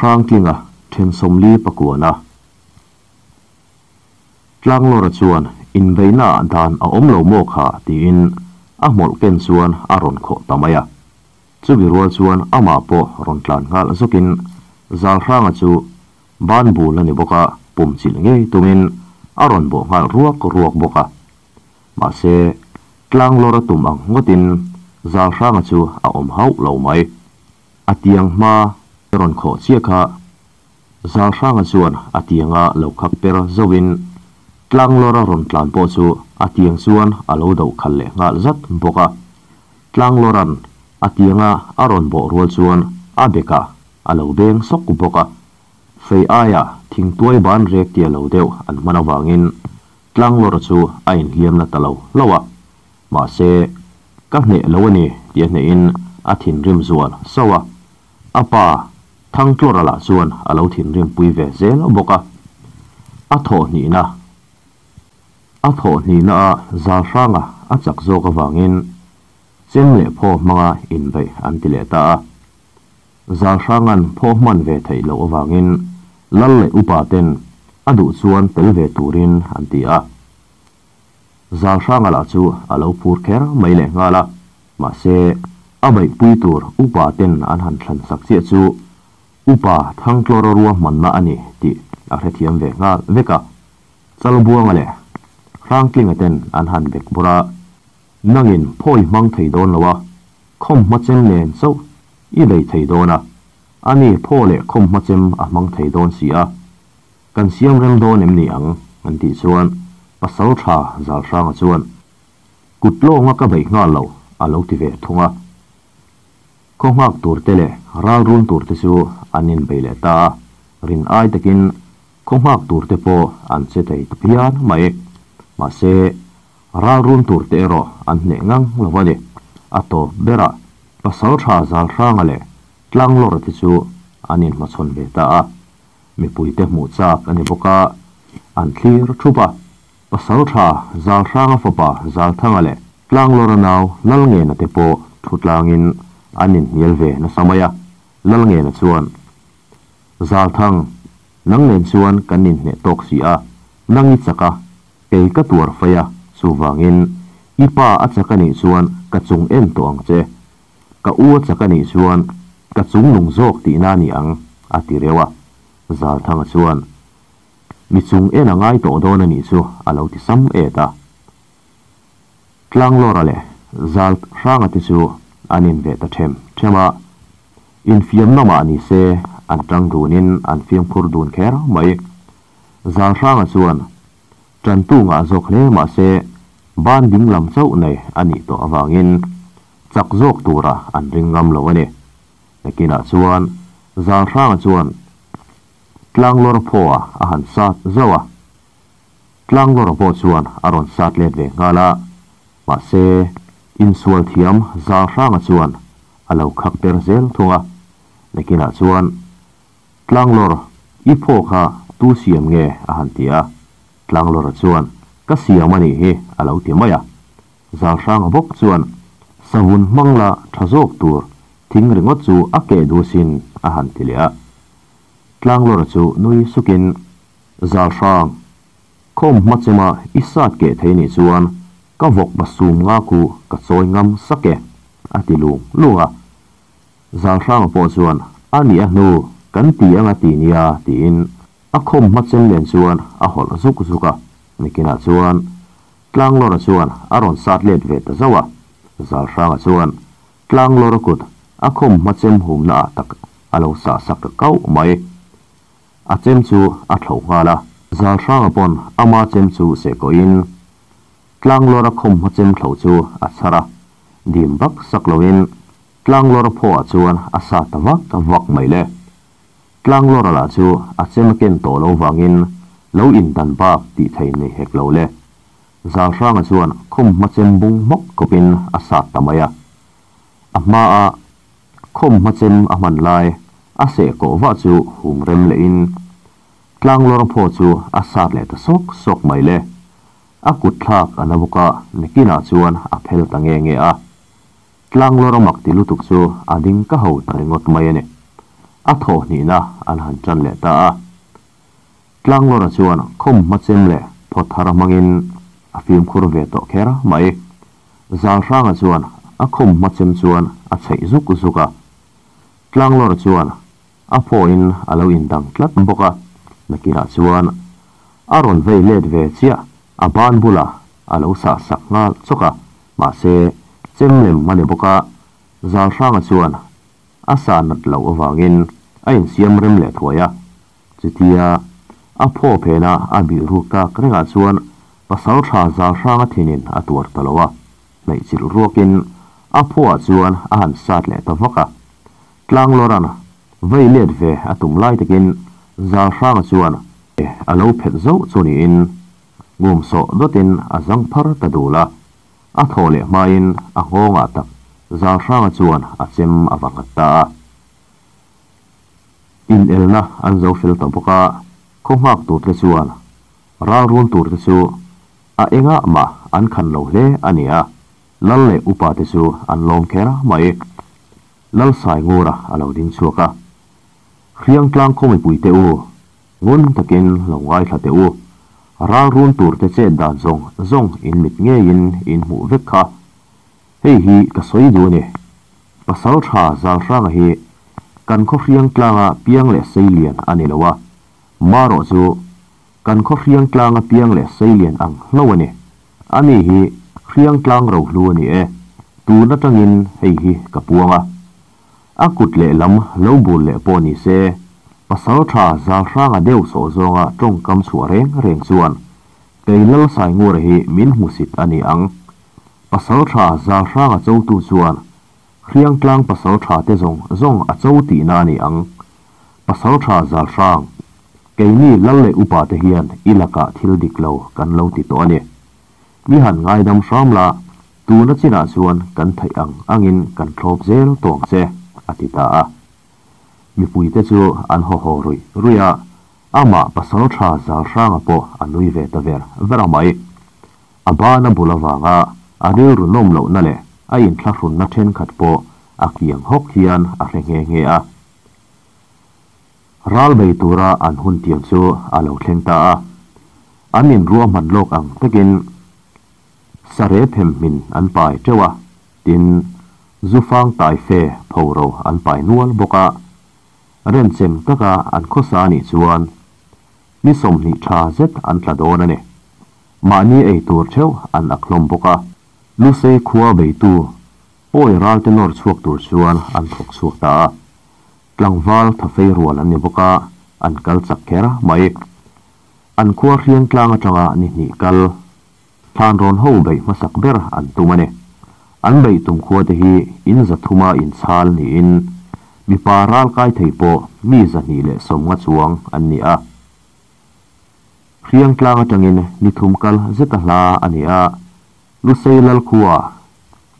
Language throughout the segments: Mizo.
Hrangtlinga then 49na. Tlanglawra chuan inbeihna ah dan a awm lo maw kha tiin a hmawlh ken chuan a rawn khawh ta mai a. Chumi rual chuan amah pawh rawn tlan nghal zawkin Zalhranga chu ban bul a ni bawk a, pum chilh ngei tumin a rawn bawh nghal ruak ruak bawk a. Mahse, Tlanglawra tum ang ngawtin Zalhranga chu a awm hauh lo mai. A tiang hma rawn khawh chiah kha Zalhranga chuan a tianga lo khak per zauhin Tlanglawra rawn tlan pawh chu a tiang chuan a lo doh khalh leh nghal zat bawk a. Tlanglawra'n a tianga a rawn bawh rual chuan a bekah a lo beng sawk bawk a. Fei aia thingtuai ban rek tia lo deuh an hman avangin Tlanglawra chu a inhliam na ta lo hlauh a. Mahse, ka hneh lo a ni tih a hnehin a thinrim zual sauh a. A pa Thangtlawra lah chuan a lo thinrim pui ve zel bawk a. A thawh hnihna A thawh hnihna a Zalhranga a chak zawk avangin chem leh phaw hmanga inbeih an ti leh ta a. Zalhranga'n phaw hman ve theih loh avangin lal leh upa ten a duh chuan tel ve turin an ti a. Zalhranga lah chu a lo phur kher mai leh nghal a, mahse a beihpui tur upa ten an han thlan sak chiah chu upa Thangtlawra ruahmanna a ni tih a hrethiam ve nghal vek a. Chalbuanga leh Hrangtlinga ten an han bek bawrh a, Nangin phawi hmang thei dawn lo a, khawmhma chem nen chauh i bei thei dawn a, ani phaw leh khawmhma chem a hmang thei dawn si a, Kan siam rem dawn em ni ang? an tih chuan pasal tha Zalhranga chuan, Kut lawnga ka beih nghal lo, a lo ti ve thung a. Khaw nghak tur te leh ral run tur te chu an inbei leh ta a, rin ai takin khaw nghak tur te pawh an che thei ta phian mai. Mahse, ral run tur te erawh an hneh ngang lo a ni. A tawp berah pasal tha Zalhranga leh Tlanglawra te chu an inhmachhawn ve ta a. Mipuite hmuh chak a ni bawk a, an thlir thup a. Pasaltha Zalhranga fapa Zalthanga leh Tlanglawra nau Lalngena te pawh thu tlangin an inhnial ve nasa mai a. Lalngena chuan, Zalthang, nang nen chuan kan inhneh tawk si a, nang i chak a, kei ka tuar fai a, chuvangin i pa a chak a nih chuan ka chung en tawh ang che. Ka u a chak a nih chuan ka chung nung zawk tihna a ni ang, a ti reuh a. Zalthanga chuan, Mi chung en a ngai tawh dawn a nih chu, a lo ti sam et a. Tlanglawra leh Zal Hranga te chu an inveh ta ṭhem ṭhem a. Infiamna mah ni se an ṭang dunin an fiamkhur dun kher mai. Zalhranga chuan, Ṭantu ngah zawk hle mah se ban ding lam chauh nei a nih tawh avangin chak zawk tura an ring ngam lo a ni. Nakinah chuan Zalhranga chuan Tlanglawra phaw-ah a han sat zauh a. Tlanglawra pawh chuan a rawn sat let ve nghal a, mahse insual thiam Zalhranga chuan a lo khak per zel thung a. Nakinah chuan Tlanglawr, i phaw kha tu siam nge? a han ti a. Tlanglawra chuan, Ka siam a nih hi, a lo ti mai a. Zalhranga bawk chuan, Savun hmang la tha zawk tur thing ringawt chu a keh duh sin, a han ti leh a. Tlanglawra chu nui sukin, Zalhrang, khawm hma chema i sat keh thei nih chuan ka vawk pasum nga khu ka chawi ngam sak e, a ti lung lung a. Zalhranga pawh chuan, A nih a hnu, kan ti anga ti nia, tiin a khawm hma chem nen chuan a hawlh zuk zuk a. Nikinah chuan Tlanglawra chuan a rawn sat let ve ta zauh a. Zalhranga chuan Tlanglawra kut a khawm hma chem humna ah tak a lo sah sak ta kauh mai. A chem chu a thloh nghal a. Zalhranga pawn ama chem chu seh kawhin Tlanglawra khawm hma chem thloh chu a chhar a. Dim vak sak loin Tlanglawra phawah chuan a sa ta vak vak mai le. Tlanglawra lah chu a chem a ken tawh lo vangin lo indan bak tih thei nei hek lo le. Zalhranga chuan khawm hma chem bung hmawk khawpin a sat ta mai a. A hmaa khawm hma chem a hman lai a seh kawh vah chu hum rem lehin Tlanglawra phaw chu a sat leh ta sawk sawk mai le. A kut thlak a na bawk a, nikinah chuan a phel ta nge nge a. Tlanglawr a mak ti lutuk chu a ding ka ho ta ringawt mai a ni. A thawh hnihna an han ṭan leh ta a. Tlanglawra chuan khawm hmachem leh phawt thar hmangin a fimkhur ve tawh kher mai. Zalhranga chuan a khawm hmachem chuan a chheih zuk zuk a. Tlanglawra chuan a phawiin a lo indang tlat bawk a, nakinah chuan a rawn vei let ve chiah a ban bulah a lo sah sak nghal chawk a, mahse chem lem a ni bawk a, Zalhranga chuan a sah nat loh avangin a insiam rem leh thuai a. Chutia a phaw phena a bih ruk tak rengah chuan pasaltha Zalhranga thinin a tuar ta lo a, hnaihchilh ruakin a phawah chuan a han sat leh ta vak a. Tlanglawran vei let ve a tum lai takin Zalhranga chuan a lo phet zauh chu niin ngum sawh dawtin a zang phar ta dul a. A thaw leh hmain a nghawngah tak Zalhranga chuan a chem a va nghat ta a. Inelna an zo fel tawh bawk a, khaw nghak turte chuan ral run turte chu a engah mah an khan lo hle a ni a, lal leh upa te chu an lawm kher mai. Lal Saingura a lo ding chhuak a, Hriangtlang khaw mipuite u, ngun takin lo ngaithla teh u, ral run turte chet dan zawng zawng in mit ngeiin in hmuh vek kha. Hei hi ka sawi duh a ni. Pasal tha Zalhranga hi kan khaw hriang tlanga piang leh seilian a ni lo a, marawh chu kan khaw hriang tlanga piang leh seilian ang hlo a ni. Ani hi hriang tlang rohlu a ni e, tun atangin hei hi ka puang a. A kut leh lam lo bul leh pawh ni se, pasal tha Zalhranga deuh sawh zawnga tawngkam chhuah reng reng chuan kei Lalsaingura hi min hmusit a ni ang. Pasalṭha Zalhranga chotu chuan Hriangtlang pasalṭha te zawng zawng a cho tihna a ni ang. Pasalṭha Zalhrang, keini lal leh upa te hian i lakah thil dik lo kan lo ti tawh a ni. Mi han ngaidam hram la, tuna chinah chuan kan theih ang angin kan thlawp zel tawng che, a ti ta a. Mipuite chu an haw haw ruih ruih a, amah Pasalṭha Zalhranga pawh a nui ve ta ver ver a mai. A bana bul avanga a rilru nawm lohna leh a inthlahrunna thenkhat pawh a kiang hawk hian a hre nghe nghe a. Ral bei tura an hun tiam chu a lo thleng ta a. An inruahman lawk ang takin sare phemhmin an pai teuh a, tin, zufang taife phoro an pai nual bawk a. Renchem taka an khawsa anih chuan ni 20 tha zet an tla dawn a ni. Mahni ei tur theuh an ak hlawm bawk a. Lusei khua beitu pawi ralte nawr chhuak tur chuan an thawk chhuak ta a. Tlangval thafei rual an ni bawk a, an kal chak kher mai. An khua hriang tlang atanga ni hnih kal Thlanrawn ho beih hmasak ber an tum a ni. An beih tum khua te hi in 300 inchhal niin mipa ral kai thei pawh mi 250 chuang an ni a. Hriang tlang atangin ni thum kal zeta hla a ni a, Lusei lal khua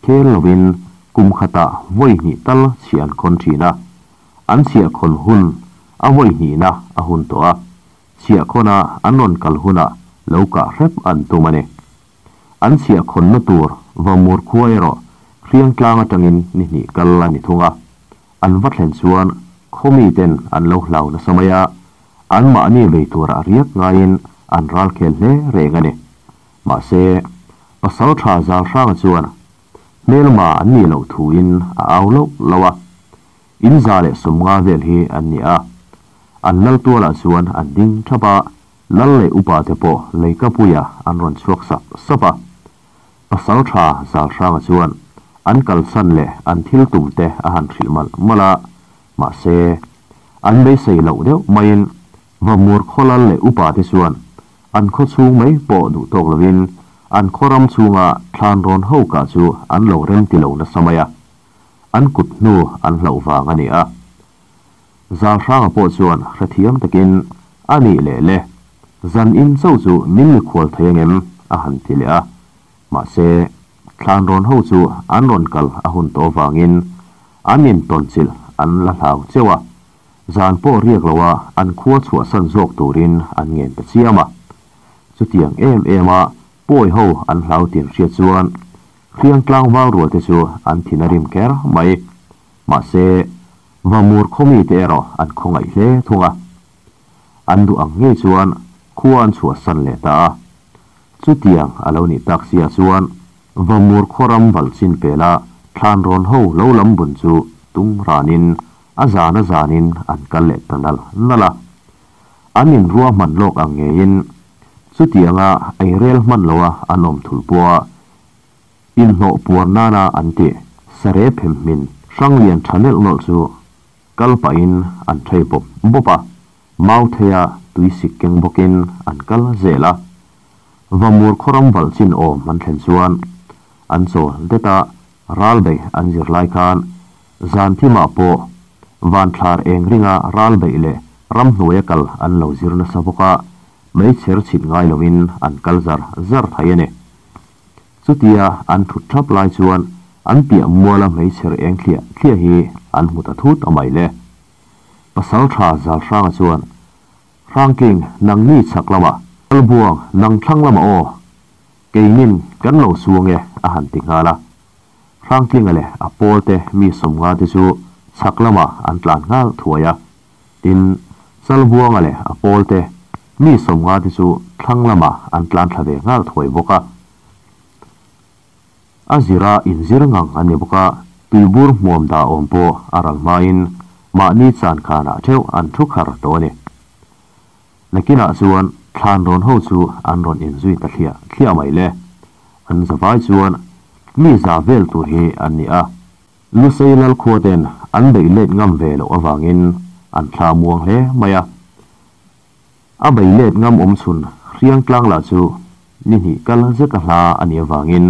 khel lovin kum khatah vawi hnih tal chhiah an khawn thin a, an chhiah khawn hun a vawi hnihna a hun tawh a, chhiah khawna an rawn kal hunah lo kah hrep an tum a ni. An chhiah khawnna tur Vamur khua erawh Hriang tlang atangin ni hnih kal a ni thung a, an va thlen chuan khaw miten an lo hlau nasa mai a, anmahni bei turah riak ngaiin an ral khel hle reng a ni. Mahse, Pasalṭha Zalhranga chuan hmelma an nih loh thuin a au loh loh a, in 150 vel hi an ni a. An lal tualah chuan an ding ṭhap a, lal leh upa te pawh leikapuia an rawn chhuak sap sap a. Pasalṭha Zalhranga chuan an kalsan leh an thil tum te a han hrilh malh malh a, mahse, an beisei loh deuh maiin Vamur khaw lal leh upa te chuan an khaw chhung mai pawh duh tawk lovin an khaw ram chhunga thlan rawn ho kah chu an lo rem ti lo nasa mai a, an kut hnu an hlauh vang a ni a. Zalhranga pawh chuan hrethiam takin a nih leh le, zan in cho chu min mikhual thei angem a han ti leh a, mahse thlan rawn ho chu an rawn kal a hun tawh avangin an intawnchilh an la hlau cheu a, zan pawh riak loa an khua chhuahsan zawk turin an ngen ta chiam a. Chutiang em em a pawi ho an hlau tin hriat chuan Hriang tlangval rual te chu an thin a rim kher mai. Mahse. Vamur khaw mite erawh an khawngaih hle thung a. An duh ang ngei chuan khua an chhuahsan leh ta a. Chutiang a lo nih tak sia chuan Vamur khaw ram valh chin pela thlan rawn ho lo lam bun chu tum ranin a zan a zanin an kal leh ta nal nal a. An inruahman lawk ang ngeiin chutianga eirel hman loa an awm thul pawha inhnawh puar nana an tih sarep phemhmin hrang lian tha nelh nawlh chu kal pahin an thei bawp bawp a, Mautheia tuisik keng bawkin an kal zel a. Vamur khawram valh chin awm an thlen chuan an chawl det a, ral beih an zir lai khan zan thimah pawh vanthlar eng ringa ral beih leh ramhnuaia kal an lo zir nasa bawk a, meichher chhit ngai loin an kal zar zar thei a ni. Chutia an thut thap lai chuan an piah muala meichher eng thliah thliah hi an hmu ta thut a mai le. Pasaltha Zalhranga chuan, Hrangking, nangni chhak lamah, Lalbuang, nang thlang lamah aw, keinin kan lo suang e, a han ti nghal a. Hrangtlinga leh a pawlte mi sawmnga te chu chhak lamah an tlan nghal thuai a. Tin, Chalbuanga leh a pawlte mi sawmnga te chu thlang lamah an tlan thla ve nghal thuai bawk a. A zira inzir ngang an ni bawk a, tuibur hmuam dah awm pawh a ral hmain mahni chan khanah theuh an thu khar tawh a ni. Nakinah chuan thlan rawn ho chu an rawn inzui ta thliah thliah mai le. An zavai chuan mi za vel tur hi an ni a, Lusei Lalkhua ten an beih let ngam ve loh avangin an thla muang hle mai a. A bei let ngam awm chhun hriang tlang lah chu ni hnih kal zet a hla a nih avangin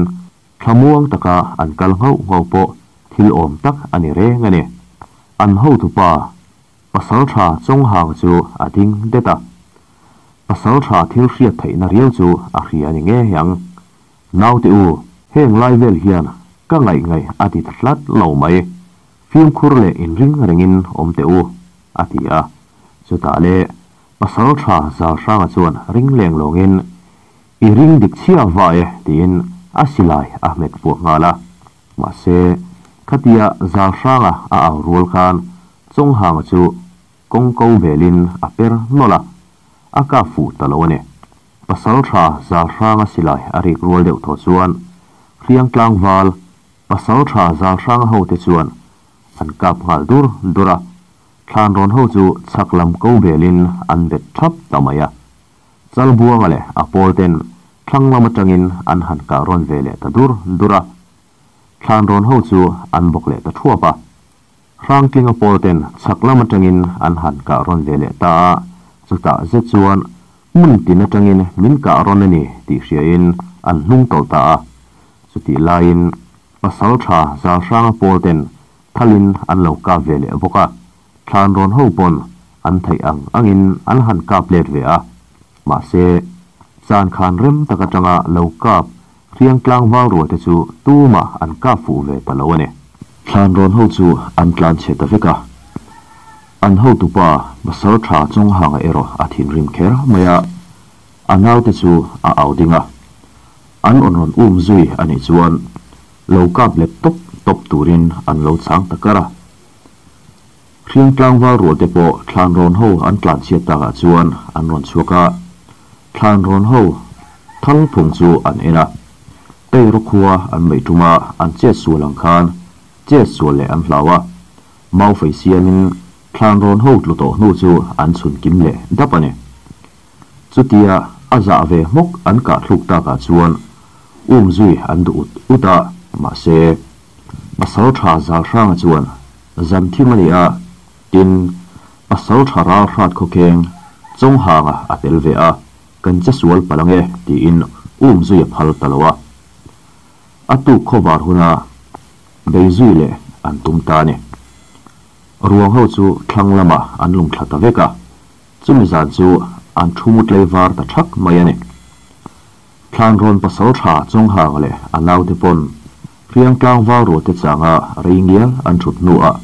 thlamuang taka an kal nghauh nghauh pawh thil awm tak a ni reng a ni. An hotupa Pasaltha Chawnghang chu a ding det a. Pasaltha thil hriat theihna riau chu a hria a ni ngei ang. Naute u, heng lai vel hian ka ngaih ngaih a ti ta tlat lo mai. Fimkhur leh inring rengin awm teh u, a ti a. Chutah le Pasal tha Zalhranga chuan ring leng lawngin, I ring dik chhia va e, tiin a silai a hmet puak nghal a. Mahse, khatia Zalhranga a au rual khan Chawnghanga chu kawng ko belin a per nawlh a, a kap fuh ta lo a ni. Pasal tha Zalhranga silai a rik rual deuh tawh chuan Hriang tlangval Pasal tha Zalhranga hote chuan an kap nghal dur dur a. Thlan rawn ho chu chhak lam ko belin an bet thap ta mai a. Chalbuanga leh a pawl ten thlang lam atangin an han kah rawn ve leh ta dur dur a. Thlan rawn ho chu an bawk leh ta thuap a. Hrangtlinga pawl ten chhak lam atangin an han kah rawn ve leh ta a, chutah zet chuan hmun tin atangin min kah rawn a ni tih hriain an hnung tawlh ta a. Chutih laiin pasal tha Zalhranga pawl ten Thalin an lo kap ve leh bawk a, thlan rawn ho pawn an theih ang angin an han kap let ve a. Mahse, chan khan rem tak atanga lo kap hriang tlangval rual te chu tumah an kap fuh ve ta lo a ni. Thlan rawn ho chu an tlan chhe ta vek a, an hotupa pasal tha Chawnghanga erawh a thinrim kher mai a, a naute chu a au ding a, an awn rawn um zui a nih chuan Lo kap let tawp tawp turin an lo chang ta kar a. Hriang tlangval rual te pawh thlan rawn ho an tlan chhiat takah chuan an rawn chhuak a. Thlan rawn ho thal phung chu an en a. Tei rawkhua an meih tum a, an chet sual ang khan chet sual leh an hlau a. Mau fei siamin thlan rawn ho tlu tawh hnu chu an chhun kim leh dap a ni. Chutia a zah ve hmawk an kah thluk takah chuan um zui an duh ut ut a, mahse, pasal tha Zalhranga chuan zan thim a ni a, tin, pasal tha ral hrat khawkheng Chawnghanga a tel ve a, kan che sual palh ange tiin um zui a phal ta lo a. A tuk khawvar huna bei zui leh an tum ta a ni. Ruang ho chu thlang lamah an lungthla ta vek a. Chumi zan chu an thu mu tlei var ta thak mai a ni. Thlanrawn pasal tha Chawnghang leh a naute pawn hriang tlangval rualte changa rei ngial an thut hnuah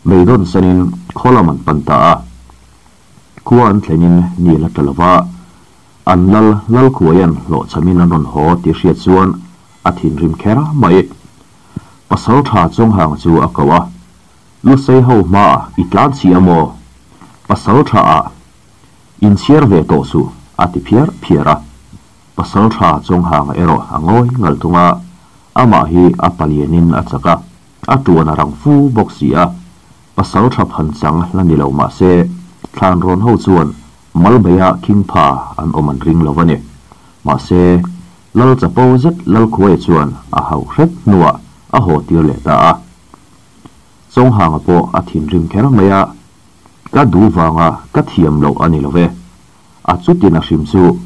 beidawn senin khaw lam an pan ta a. Khua an thlenin ni la tla lova, an lal Lalkhuaia'n hlawhchhamin an rawn haw tih hriat chuan a thinrim kher mai. Pasal tha Chawnghang chu a koh a. Lusei ho hmaah i tlan chhi a maw? Pasalṭha ah inchhiar ve tawh suh, a ti phiar phiar a. Pasalṭha Chawnghanga erawh a ngawi ngalh thung a, amah hi a palianin a chak a, a ṭuan a rang fu bawk si a. Pasalṭha phanchang la ni lo mah se, Thlanrawn ho chuan Malbeia khingpha an awm an ring lo a ni. Mahse, Lal chapo zet Lalkhuaia chuan a hauh hrep hnuah a haw tir leh ta a. Chawnghanga pawh a thinrim kher mai a, Ka duh vanga ka thiam loh a ni lo ve. A chutin a hrim chu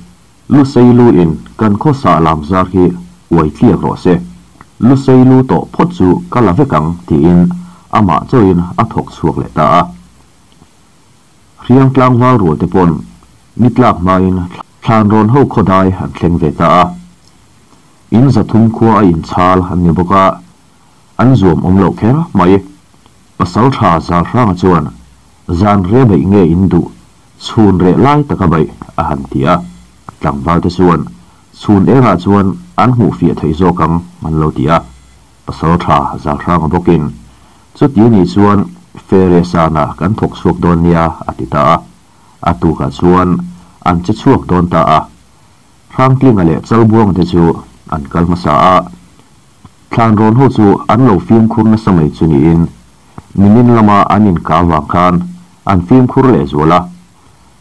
Lusei lu in kan khawsa lam zar hi uai tliak rawh se. Lusei lu tawh phawt chu ka la vek ang tiin amah chauhin a thawk chhuak leh ta a. Hriang tlangval rual te pawn ni tlak hmain Thlanrawn ho khawdai an thleng ve ta a. In 300 khua a inchhal an ni bawk a, an zuam awm loh kher mai. Pasaltha Zalhranga chuan zan re beih nge in duh chhun reh lai taka beih a han ti a. Tlangval te chuan chhun engah chuan an hmuh fiah theih zawk ang an lo ti a. Pasaltha Zalhranga bawkin chuti anih chuan Fere sana kan thawk chhuak dawn nia a ti ta a. A tukah chuan an che chhuak dawn ta a. Hrangtlinga leh Chalbuanga te chu an kal hmasa a. Thlanrawn ho chu an lo fimkhur nasa mai chu niin nimin lama an inkah avang khan an fimkhur leh zual a.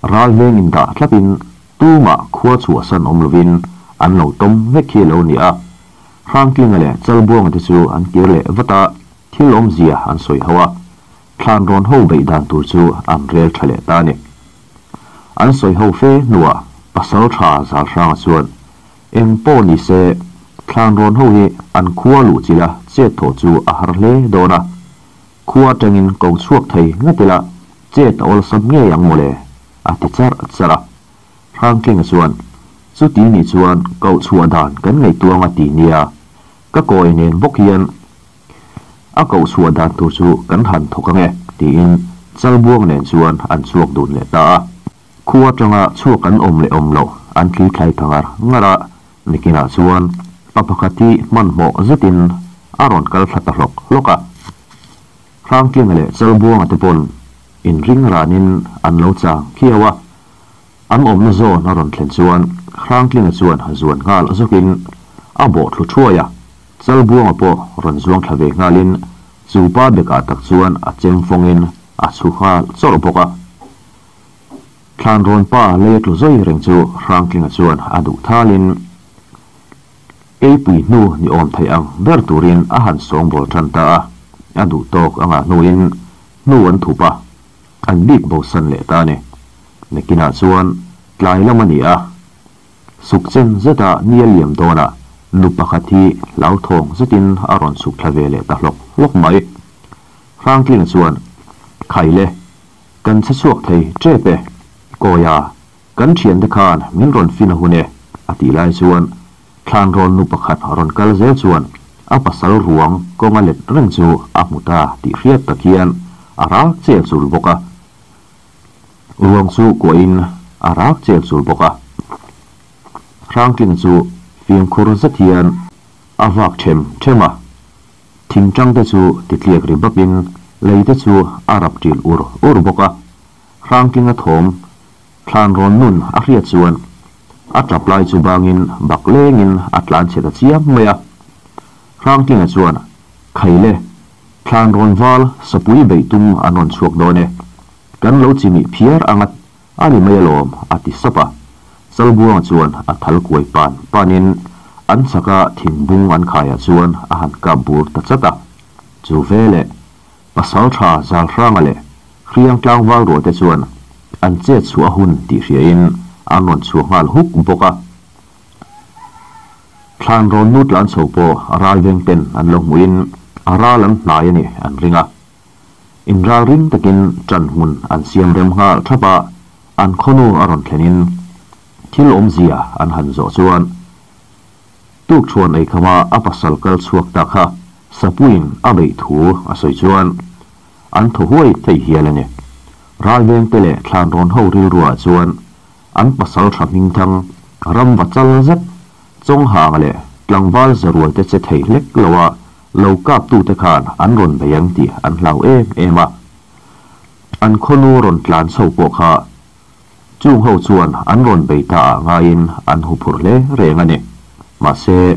Ral veng indah thlapin tumah khua chhuahsan awm lovin an lo tawm vek hi a lo ni a. Hrangtlinga leh Chalbuanga te chu an kir leh vat a, thil awmzia an sawi ho a. Thlanrawn ho beih dan tur chu an rel tha leh ta a ni. An sawi ho fe hnuah Pasaltha Zalhranga chuan Eng pawh ni se, Thlanrawn ho hi an khua luh chila chet thawh chu a har hle dawn a. Khua atangin ko chhuak thei ngat ila chet a awlsam ngei ang mawle, a ti charh charh a. Hrangtlinga chuan, Chuti nih chuan koh chhuah dan kan ngaihtuang a ti nia, ka kawi nen bawk hian a koh chhuah dan tur chu kan han thawk ang e, tiin Chalbuang nen chuan an chhuak dun leh ta a. Khua atanga chhuak an awm leh awm loh an thli thlai ta ngar ngar a, nikinah chuan pa pakhat hi hmanhmawh zetin a rawn kal thla ta hlawk hlawk a. Hrangtlinga leh Chalbuanga te pawn inring ranin an lo chang khiau a, an awmna zawn a rawn thlen chuan Hrangtlinga chuan zuan nghal zawkin a bawh thlu thuai a, Chalbuanga pawh rawn zuang thla ve nghalin chu pa bekah tak chuan a chem fawngin a chhu nghal chawrh bawk a. Thlanrawn pa lei a tlu zawi reng chu Hrangtlinga chuan a duh thalin keipui hnu ni awm theih ang ber turin a han sawngbawl tan ta a, a duh tawk a ngah hnuin hnu an thup a, an bik bosan leh ta a ni. Nakinah chuan tlai lam a ni a, suk chen zeta ni a liam dawnah nu pakhat hi hlauthawng zetin a rawn chhuk thla ve leh ta hlawk hlawk mai. Hrangtlinga chuan, Khaile, Kan che chhuak thei tep e. Kawia, kan thiante khan min rawn fin a hun e, a tih lai chuan Thlanrawn nu pakhat rawn kal zel chuan a pasal ruang kawnga let reng chu a hmu ta tih hriat tak hian a rak chel chul bawk a. Ruang chu kuahin a rak chel chul bawk a. Hrangtlinga chu fimkhur zet hian a vak them them a. Thingtang te chu titliak ri bapin lei te chu a rap ṭil ur ur bawk a. Hrangtlinga thawm thlanrawn nun a hriat chuan a ṭap lai chu bangin bak lengin a tlan chhe ta chiam mai a. Hrangtlinga chuan, Khaile, thlanrawn val sapui beih tum an rawn chhuak dawn e. Kan lo chimih phiar anga A ni mai alawm, a ti sap a. Chalbuanga chuan a thal kuai pan panin an chhaka thingbung an khaiah chuan a han kap bur ta chat a. Chu veleh Pasaltha Zalhranga leh Hriang tlangval rualte chuan an chet chhuah hun tih hriain an rawn chhuah nghal huk bawk a. Thlan rawn nu tlan chho pawh ral veng ten an lo hmuhin a ral an hnai a nih an ring a. Inralring takin ṭan hmun an siam rem nghal ṭhap a, an khawnu a rawn thlenin thil awmzia an han zawh chuan tukṭhuan eikhama a pasal kal chhuak ta kha Sapuiin a beih thu a sawi chuan an thaw huai thei hial a ni. Ralvengte leh Thlanrawn ho rilruah chuan an pasal ṭha hmingthang ram va chal zet Chawnghanga leh tlangval zarualte che thei hlek loa. Lo kaptute khan an rawn bei ang tih an hlau em em a. An khawnu rawn tlan chho pawh kha chung ho chuan an rawn bei ta ah ngaiin an huphurh hle reng a ni. Mahse,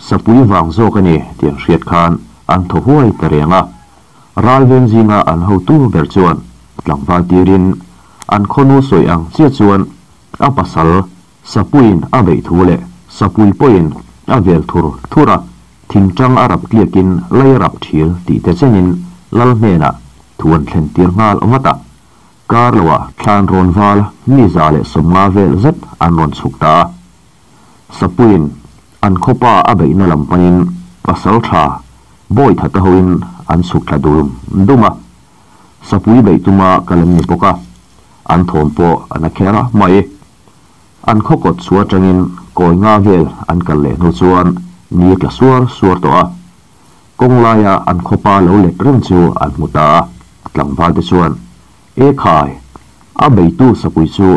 Sapui vang zawk a ni tih an hriat khan an thaw huai ta reng a. Ralveng zinga an hotu ber chuan tlangval tirin an khawnu sawi ang chiah chuan a pasal Sapuiin a beih thu leh Sapui pawhin a vel thur thur a, thingtang a rap tliakin lei a rap thil tih te chenin Lal hnenah thu an thlen tir nghal vat a. Kar loah thlan rawn val mi 150 vel zet an rawn chhuk ta a. Sapuiin an khawpa a beihna lam panin pasal tha Bawithata hoin an chhuk thla dum dum a. Sapui beih tuma kal an ni bawk a, an thawm pawh a na kher mai. An khaw kawt chhuah atangin kawi nga vel an kal leh hnu chuan ni a tla suar suar tawh a. Kawng laia an khawpa lo let reng chu an hmu ta a, tlangval te chuan, E khai, a beitu sapui chu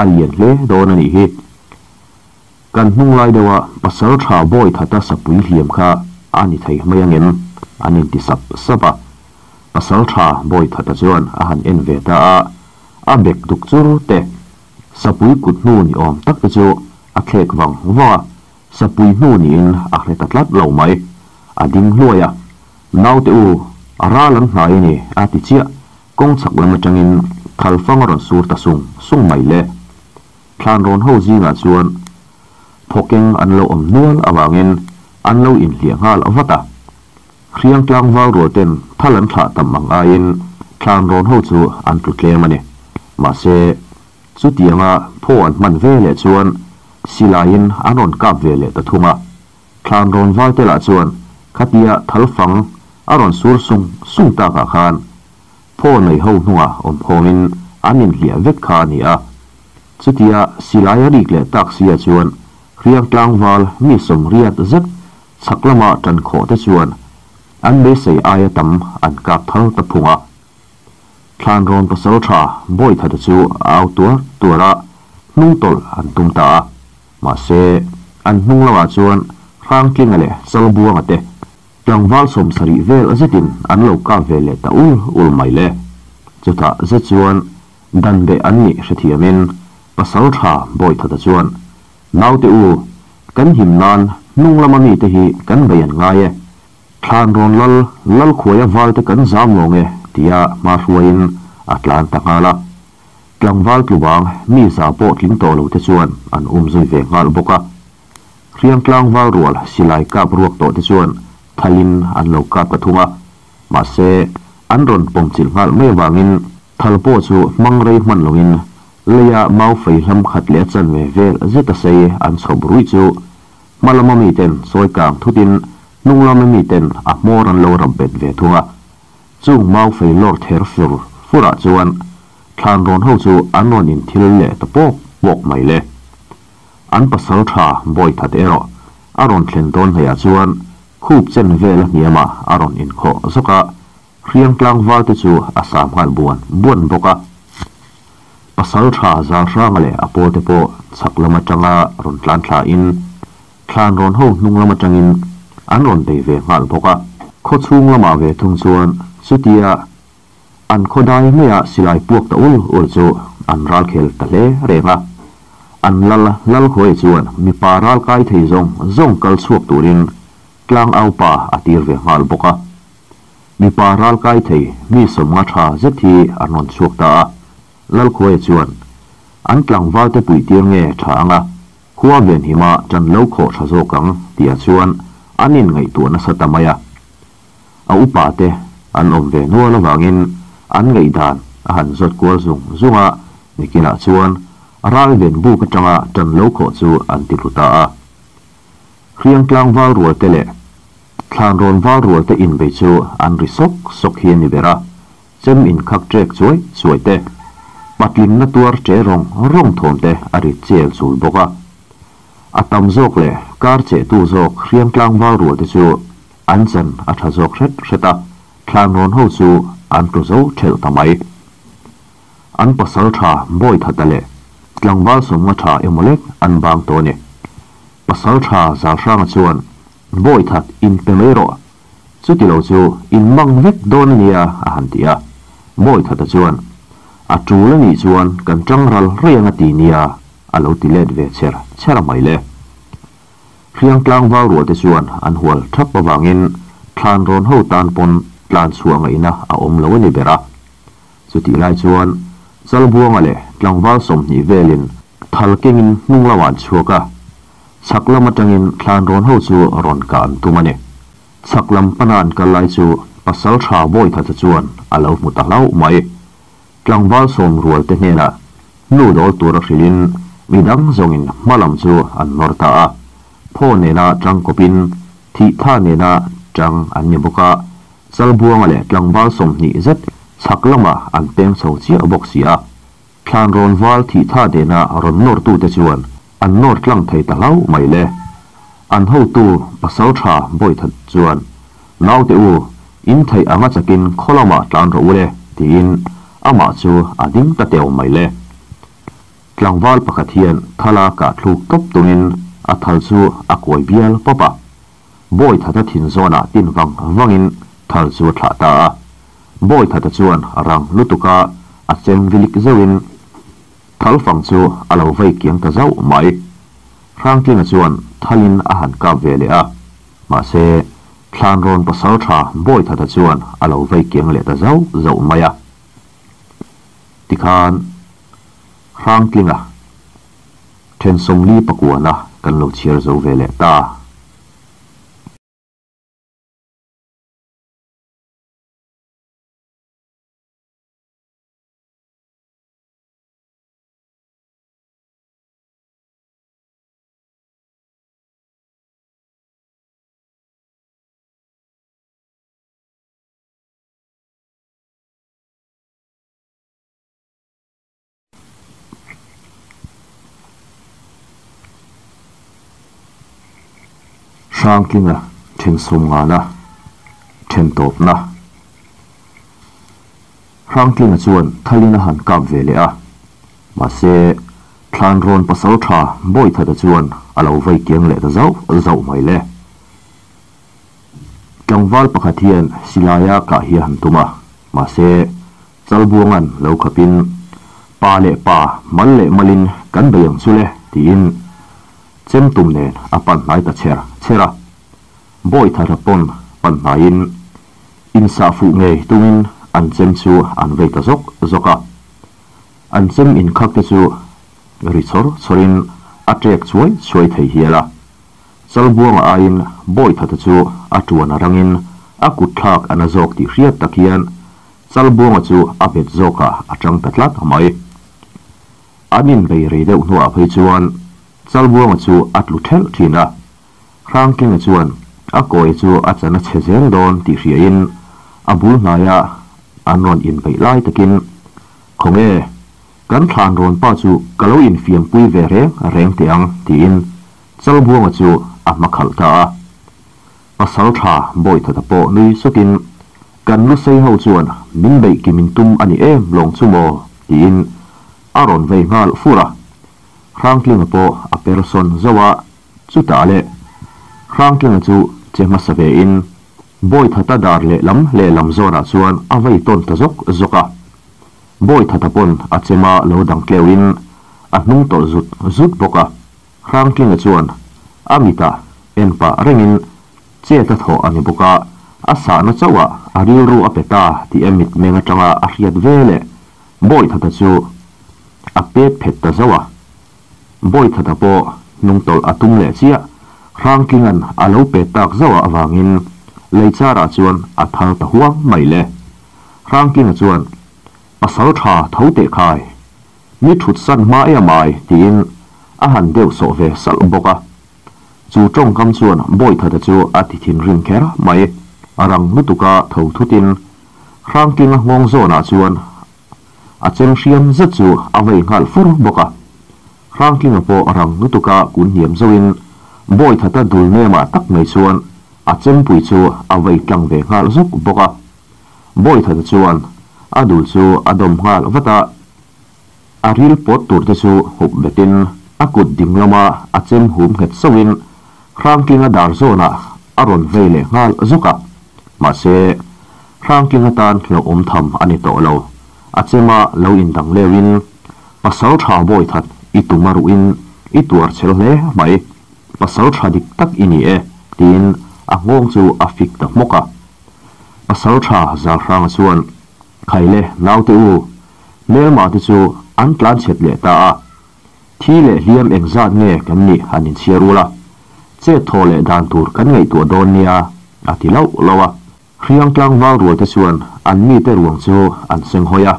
a lian hle dawn a nih hi. Kan hnung lai deuha pasal tha bawi thata sapui hliam kha a ni thei mai angem? an inti sap sap a. Pasal tha bawi thata chuan a han en ve ta a, a bek duk chur te, sapui kut hnu ni awm tak te chu a thlek vang vang a, sapui hnu niin a hre ta tlat lo mai. A ding hluai a, Naute u, a ral an hnai a ni, a ti chiah. Kawng chhak lam atangin thalfang a rawn sur ta sung sung mai le. Thlan rawn ho zingah chuan phawkeng an lo awm nual avangin an lo inhliah nghal vat a. Hriang tlangval rual ten thal an thlah tam ang aiin thlan rawn ho chu an tlu tlem a ni. Mahse, chutianga phaw an hman ve leh chuan silaiin an rawn kap ve leh ta thung a. Thlan rawn val te lah chuan khatia thal fang a rawn sur sung sung takah khan phaw nei ho hnungah awm khawmin an inhliah vek kha a ni a. Chutia silai a rik leh tak sia chuan hriang tlangval mi 80 zet chhak lama tan khawh te chuan an beisei aia tam an kap thal ta phung a. Thlan rawn pasal tha Bawithata chu a au tuar tuar a, hnung tawlh an tum ta a. Mahse, an hnung lamah chuan Hrangtlinga leh Chalbuanga te tlangval 70 vel zetin an lo kap ve leh ta ul ul mai le. Chutah zet chuan dan beh an nih hrethiamin pasal tha Bawithata chuan, Naute u, kan him nan hnung lama mite hi kan bei an ngai e. Thlan rawn lal, Lalkhuaia valte kan zam lawng e, tia hma hruaiin a tlan ta nghal a. Tlangval tlubang mi za pawh tling tawh lo te chuan an um zui ve nghal bawk a. Hriang tlangval rual silai kap ruak tawh te chuan thalin an lo kap ta thung a. Mahse, an rawn pawm chilh nghal mai avangin thal pawh chu hmang rei hman loin leia mau fei hlam khat leh a chanve vel zet a sei an chhawp ruih chu hma lama miten sawi kang thutin hnung lama miten a hmawr an lo rap bet ve thung a. Chung mau fei lawr ther fur furah chuan thlan rawn ho chu an rawn inthil leh ta pawk pawk mai le. An pasal tha Bawithat erawh a rawn thlen dawn hleiah chuan khup chen vel a hniamah a rawn inkhawh zawk a, hriang tlangval te chu a sam nghal buan buan bawk a. Pasal tha Zalhranga leh a pawl te pawh chhak lam atanga rawn tlan thlain Thlan rawn ho hnung lam atangin an rawn bei ve nghal bawk a. Khaw chhung lamah ve thung chuan chutia an khaw dai maia silai puak ta ul ul chu an ral khel ta hle reng a. An lal lal khuai chuan mipa ral kai thei zawng zawng kal chhuak turin tlang au pa a tir ve nghal bawk a. Mipa ral kai thei mi 50 tha zet hi an rawn chhuak ta a. Lal khuai chuan an tlangval te puih tir nge tha anga Khua venhima ṭan lo khawh ṭha zawk ang tihah chuan an inngaihtuah nasa ta mai a. A upa te an awm ve nual avangin an ngaihdan a han zawt kual zung zung a, nikinah chuan ral ven buk aṭanga ṭan lo khawh chu an ti hlu ta a. Hriang tlangval rual te leh thlan rawn val rual te inbei chu an ri sawk sawk hi a ni ber a. Chem inkhak ṭek chuai chuai te, patlinna tuar ṭe rawng rawng thawm te a ri chel chul bawk a. A tam zawk leh kar chehtu zawk hriang tlangval rual te chu an chan a ṭha zawk hret hret a, thlan rawn ho chu an tlu zo ṭhelh ta mai. An pasal ṭha Bawithata leh tlangval 50 ṭha emaw lek an bang tawh a ni. Pasal ṭha Zalhranga chuan, Bawithat, inpe mai rawh. Chutilo chu in mang vek dawn a nia a han ti a. Bawithata chuan, A tul a nih chuan kan tang ral rei ang a ti nia a lo ti let ve cher cher a mai le. Hriang tlangval ruah te chuan an hual thap avangin thlan rawn ho tan pawn tlan chhuah ngaihna a awm lo a ni ber a. Chutih lai chuan Chalbuanga leh tlangval 20 velin thal kengin hnung lamah an chhuak a, chhak lam atangin thlan rawn ho chu rawn kah an tum a ni. Chhak lam pana an kal lai chu pasal tha Bawithata chuan a lo hmu ta hlauh mai. Tlangval sawm rual te hnenah hnu dawl tura hrilhin midang zawngin hma lam chu an nawr ta a. Phaw nena tang kawpin thih tha nena tang an ni bawk a, Chalbuanga leh tlangval 20 zet chhak lamah an peng chho chiah bawk si a. Thlan rawn val thih tha nena rawn nawrtute chuan an nawr tlang thei ta hlauh mai le. An hotu pasal tha Bawithat chuan, Naute u, in theih anga chakin khaw lamah tlan rawh u le, tiin amah chu a ding ta teu mai le. Tlangval pakhat hian thala kah thluk tawp tumin a thal chu a kuai bial pawp a. Bawithata thin zawnah tin vang vangin thal chu a thlah ta a. Bawithata chuan rang lutuka a chem vilik zeuhin thal fang chu a lo vei kiang ta zauh mai. Hrangtlinga chuan thalin a han kap ve leh a. Mahse, thlan rawn pasal tha Bawithata chuan a lo vei kiang leh ta zauh zauh mai a. Tikhan Hrangtlinga then 49na kan lo chhiar zo ve leh ta. Hrangtlinga then 50na then tawpna. Hrangtlinga chuan thalin a han kap ve leh a. Mahse, thlan rawn pasal tha Bawithata chuan a lo vei kiang leh ta zauh zauh mai le. Tlangval pakhat hian silaia kah hi a han tum a. Mahse, Chalbuanga'n lo khapin, Pa leh pa, mal leh malin kan bei ang chu le, tiin chem tum nen a pan hnai ta cher cher a. Bawithata pawn pan hnaiin insah fuh ngei tungin an chem chu an vei ta zawk zawk a. An chem inkhak te chu ri chawr chawrin a ṭek chuai chuai thei hial a. Chalbuanga aiin Bawithata chu a ṭuan a rangin a kut thlak a na zawk tih hriat tak hian Chalbuanga chu a bet zawkah a ṭang ta tlat mai. An inbei rei deuh hnuah phei chuan Chalbuanga chu a tlu ṭhelh ṭhin a. Hrangtlinga chuan a kawi chu a chan a chhe zel dawn tih hriain a bul hnaia an rawn inbeih lai takin, Khawnge, kan thlan rawn pa chu ka lo infiampui ve reng reng teh ang, tiin Chalbuanga chu a hma khalh ta a. Pasal tha Bawithata pawh nui sukin, Kan lu sei ho chuan min beih ki min tum a ni em lawng chu maw? tiin a rawn vei nghal fur a. Hrangtlinga pawh a per sawn zauh a, chutah leh Hrangtlinga chu che hmasa vein Bawithata dar lehlam lehlam zawnah chuan a vei tawn ta zawk zawk a. Bawithata pawn a chema lo dang tleuhin a hnung tawlh zut zut bawk a. Hrangtlinga chuan a mitah en pah rengin chet a thawh a ni bawk a, a sahna chauhah a rilru a pe ta tih a mitmeng atanga a hriat ve leh Bawithata chu a pet phet ta zauh a. Bawithata pawh hnung tawlh a tum leh chiah, Hrangtlinga'n a lo pet tak zauh avangin Leicharah chuan a thal ta huang mai le. Hrangtlinga chuan, Pasal tha tho teh khai, mi thut san hma em ai, tiin a han deuh sawh ve salh bawk a. Chu tawngkam chuan Bawithata chu a ti thinrim kher mai. A rang lutuka tho thutin Hrangtlinga nghawng zawnah chuan a chem hriam zet chu a vei nghal fur bawk a. Hrangtlinga pawh rang lutuka kun hniam zauhin Bawithata dul nemah tak mai chuan a chempui chu a vei tlang ve nghal zuk bawk a. Bawithata chuan a dul chu a dawm nghal vat a. A ril pawt tur te chu hup betin a kut ding lama a chem hum nghet sauhin Hrangtlinga dar zawnah a rawn vei leh nghal zuk a. Mahse, Hrangtling atan hlauhawm tham a ni tawh lo. A chema lo indang leuhin, Pasal tha Bawithat, i tum a ruhin i tuar chhel hle mai. Pasal tha dik tak i ni e, tiin a nghawng chu a fik ta hmawk a. Pasal tha Zalhranga chuan, Khaile, naute u, hmelma te chu an tlanchhet leh ta a. Thi leh hliam engzat nge kan nih han inchhiar ula, chet thaw leh dan tur kan ngaihtuah dawn nia, a ti lauh lauh a. Hriang tlangval rual te chuan an mite ruang chu an seng hawi a.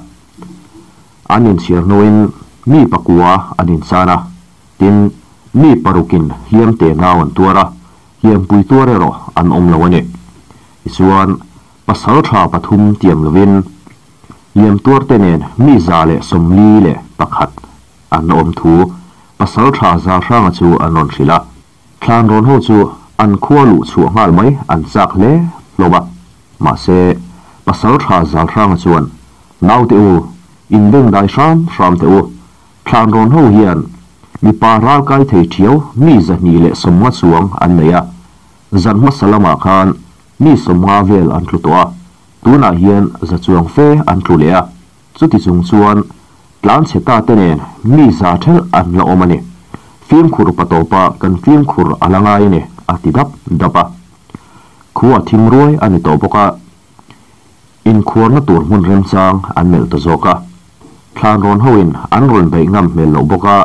An inchhiar hnuin mi pakua an inchan a, tin, mi parukin hliam te nau an tuar a, hliampui tuar erawh an awm lo a ni. Tichuan, pasal tha pathum tiam lovin hliam tuarte nen mi 141 an awm thu pasal tha Zalhranga chu an rawn hrilh a. Thlan rawn ho chu an khua luh chhuah nghal mai an chak hle hlawm a. Mahse, pasal tha Zalhranga chuan, Naute u, inbeng dai hram hram teh u. Thlan rawn ho hian mipa ral kai thei thiau mi 250 chuang an nei a. Zan hmasa lamah khan mi 50 vel an tlu tawh a, tunah hian za chuang fe an tlu leh a. Chuti chung chuan tlanchhe ta te nen mi za thelh an la awm a ni. Fimkhur pa tawpa kan fimkhur a la ngai a ni, a ti dap dap a. Khua thim ruai a ni tawh bawk a, inkhuarna tur hmun remchang an melh ta zawk a. Thlan rawn hoin an rawn beih ngam hmel loh bawk a,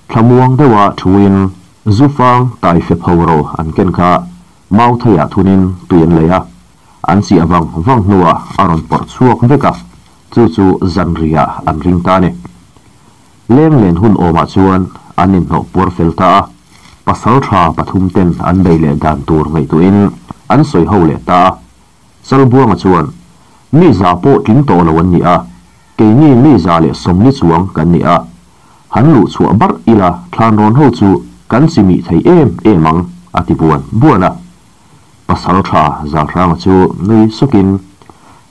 thlamuang deuha thuin zufang taife phoro an ken kha Mautheiah thunin tui an lei a. An chiah vang vang hnuah a rawn pawrh chhuak vek a, chu chu zanriah an ring ta a ni. Leng len hun awmah chuan an inhnawh puar fel ta a, pasal tha pathum ten an bei leh dan tur ngaihtuahin an sawi ho leh ta a. Chalbuanga chuan, Mi za pawh tling tawh lo an ni a, keini mi 140 chuang kan ni a, han luh chhuah barh ila thlanrawn ho chu kan chimih thei em em ang, a ti buan buan a. Pasal tha Zalhranga chu nui sukin,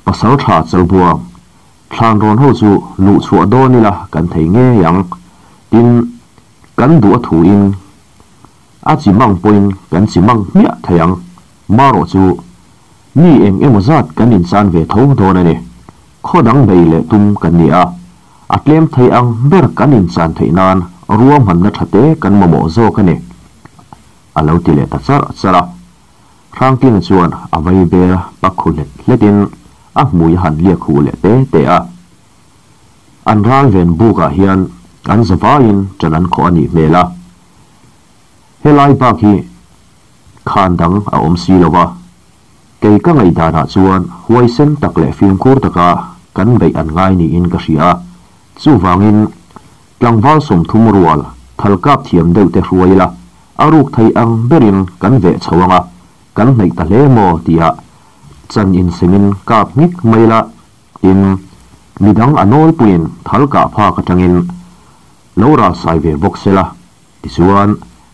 Pasal tha Chalbuang, thlanrawn ho chu luh chhuah dawn ila kan thei ngei ang. Tin, kan duh a thuin a chi mang pawhin kan chi mang hmiah thei ang. Marawh chu mi eng emaw zat kan inchan ve tho dawn a ni. Khaw dang bei leh tum kan ni a, a tlem thei ang ber kan inchan theih nan ruahmanna tha te kan mamawh zawk a ni. A lo ti leh ta charh charh a. Hrangkina chuan a vai bel pak khu hlet hletin a hmui a han liak huh leh te te a. An ral ven bukah hian an zavaiin ṭan an khawh a nih hmel a. Helai bak hi khan dang a awm si lo va. Kei ka ngaihdanah chuan huaisen tak leh fimkhur taka kan beih an ngai niin ka hria a. Chuvangin Tlangval 30 rual thal kap thiam deuh te hruai ila, a ruk thei ang berin kan veh chho ang a, kan hnaih ta hle maw tia chan insemin kap ngik mai ila, tin, midang a nawlpuiin thal kah phak atangin lo ral sai ve bawk sela, tichuan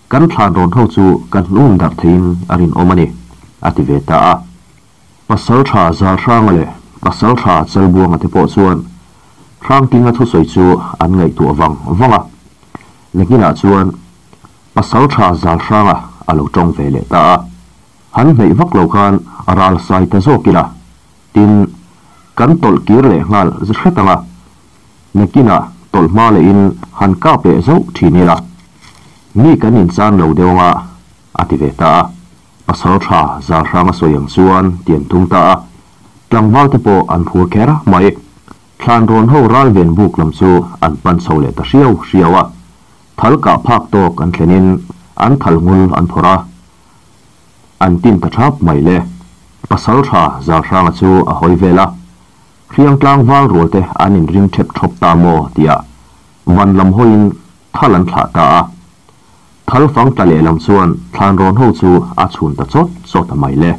kan thlan rawn ho chu kan hnung darh theiin a rinawm a ni, a ti ve ta a. Pasalṭha Zalhranga leh Pasalṭha Chalbuanga te pawh chuan Hrangtinga thusawi chu an ngaihtuah vang vang a. Nakinah chuan Pasalṭha Zalhranga a lo ṭawng ve leh ta a. Han hnaih vak lo khan ral sai ta zawk ila, tin, kan tawlh kir leh nghal hret ang a. Nakinah tawlh hma lehin han kap leh zauh ṭhin ila, mi kan inchan lo deuh ang a, a ti ve ta a. Pasal tha Zalhrang a sawi ang chuan ti an tum ta a, tlangval te pawh an phur kher mai. Thlan rawn ho ral ven buk lam chu an pan chho leh ta hriau hriau a, thal kah phak tawk an thlenin an thal ngul an phawrh a, an tin ta thap mai le. Pasal tha Zalhranga chu a hawi vel a, hriang tlangval rual te an inring thep thawp ta maw tia van lam hawiin thal an thlah ta a. Thal fang tla lehlam chuan thlan rawn ho chu a chhun ta chawt chawt a mai le.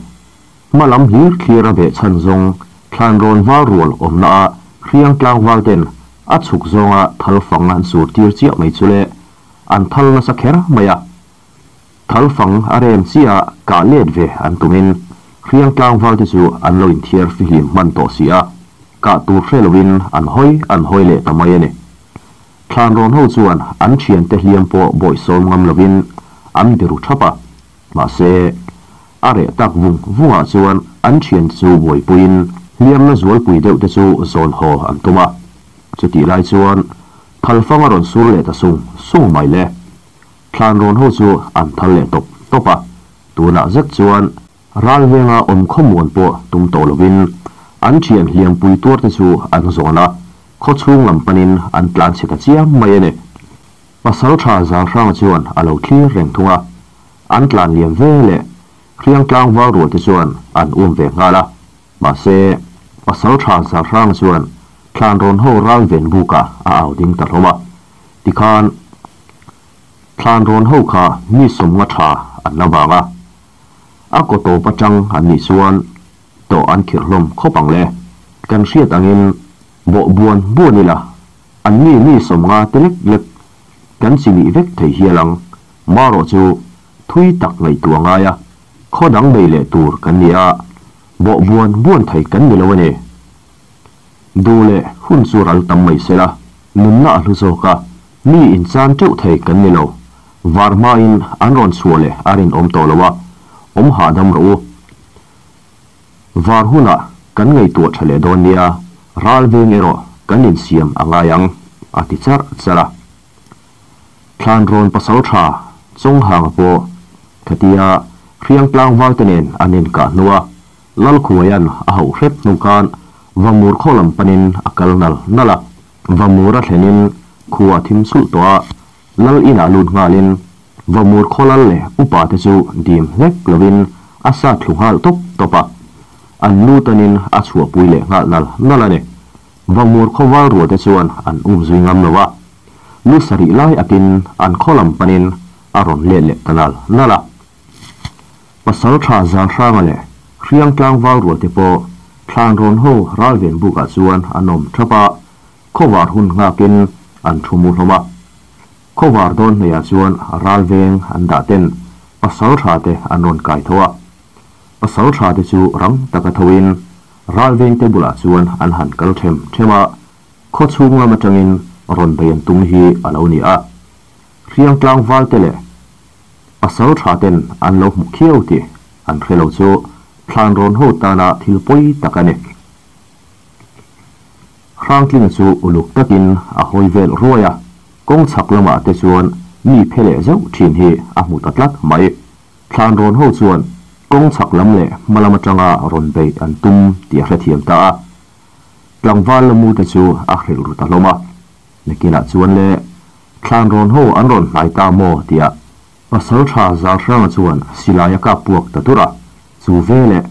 Hma lam hlir thlir a beh chhan zawng thlan rawn val rual awmna a hriang tlangval ten a chhuk zawnga thal fang an sur tir chiah mai chu le, an thal nasa kher mai a. Thal fang a rem chiah a kah let ve an tumin hriang tlangval te chu an lo inthiar fihlim hman tawh si a, kah tur hre lovin an hawi an hawi leh ta mai a ni. Thlan rawn ho chuan an thiante hliam pawh bawihsawm ngam lovin an biru thap a, mahse, A reh tak vung vungah chuan an thiante chu buaipuiin hliamna zualpui deuh te chu zawn haw an tum a. Chutih lai chuan thalfang a rawn sur leh ta sung sung mai le. Thlan rawn ho chu an thal leh tawp tawp a, tunah zet chuan ral venga awm khawmuan pawh tum tawh lovin an thian hliampui tuar te chu an zawn a, khawchhung lam panin an tlan chhe ta chiam mai a ni. Pasaltha Zalhranga chuan a lo thlir reng thung a, an tlan liam ve leh Hriang tlangval rual te chuan an um ve nghal a, mahse Pasaltha Zalhranga chuan thlan rawn ho ral ven bukah a au ding ta hlawm a, tikhan thlan rawn ho kha mi sawmnga tha an la vang a, a kaw tawp atang an nih chuan tawh an khirh hlawm khawp ang le, kan hriat angin bawh buan buan ila an ni mi sawmnga te lek lek kan chi mih vek thei hial ang, marawh chu thui tak ngaihtuah ngai a, khaw dang nei leh tur kan ni a, bawh buan buan thei kan ni lo a ni. Duh leh hun chu ral tam mai se la, nunna a hlu zawk a, mi inchan teuh thei kan ni lo. Var hmain an rawn chhuah leh a rinawm tawh lo a, awm hahdam rawh u. Var hunah kan ngaihtuah tha leh dawn nia, ral veng erawh kan insiam a ngai ang, a ti charh charh a. Thlanrawn pasal tha Chawnghanga pawh khatia Hriang tlangvalte nen an inkah hnua Lalkhuaia'n a hauh hrep hnu khan Vamur khaw lam panin a kal nal nal a. Vamur a thlenin khua a thim sulh tawh a, Lal inah lut nghalin Vamur khaw lal leh upa te chu dim hlek lovin a sat thlu nghal tawp tawp a. An lu tanin a chhuahpui leh nghal nal nal a ni. Vamur khaw val rual te chuan an um zui ngam lo a. Lu sarih lai atin an khaw lam panin a rawn let leh ta nal nal a. Pasal tha Zalhranga leh Hriang tlangval rual te pawh thlan rawn ho ralven bukah chuan an awm thap a, khawvar hun nghakin an thu mu hlawm a. Khawvar dawn hmeiah chuan ralveng an dah ten pasal tha te an rawn kai tho a. Pasal tha te chu rang taka thoin ralveng te bulah chuan an han kal them them a, khaw chhung lam atangin rawn bei an tum hi a lo ni a. Hriang tlangval te leh Pasal tha ten an lo hmu khiau tih an hre lo chu thlan rawn ho tana thil pawi tak a ni. Hrangtlinga chu uluk takin a hawi vel ruai a, kawng chhak lamah te chuan mi phe leh zeuh thin hi a hmu ta tlat mai. Thlan rawn ho chuan kawng chhak lam leh hma lam atanga rawn beih an tum tih a hrethiam ta a. Tlangval la mu te chu a hrilh ru ta hlawm a. Nakinah chuan le Thlan rawn ho an rawn hnai ta maw? tia pasal tha Zalhranga chuan silai a kap puak ta dur a. Chu veleh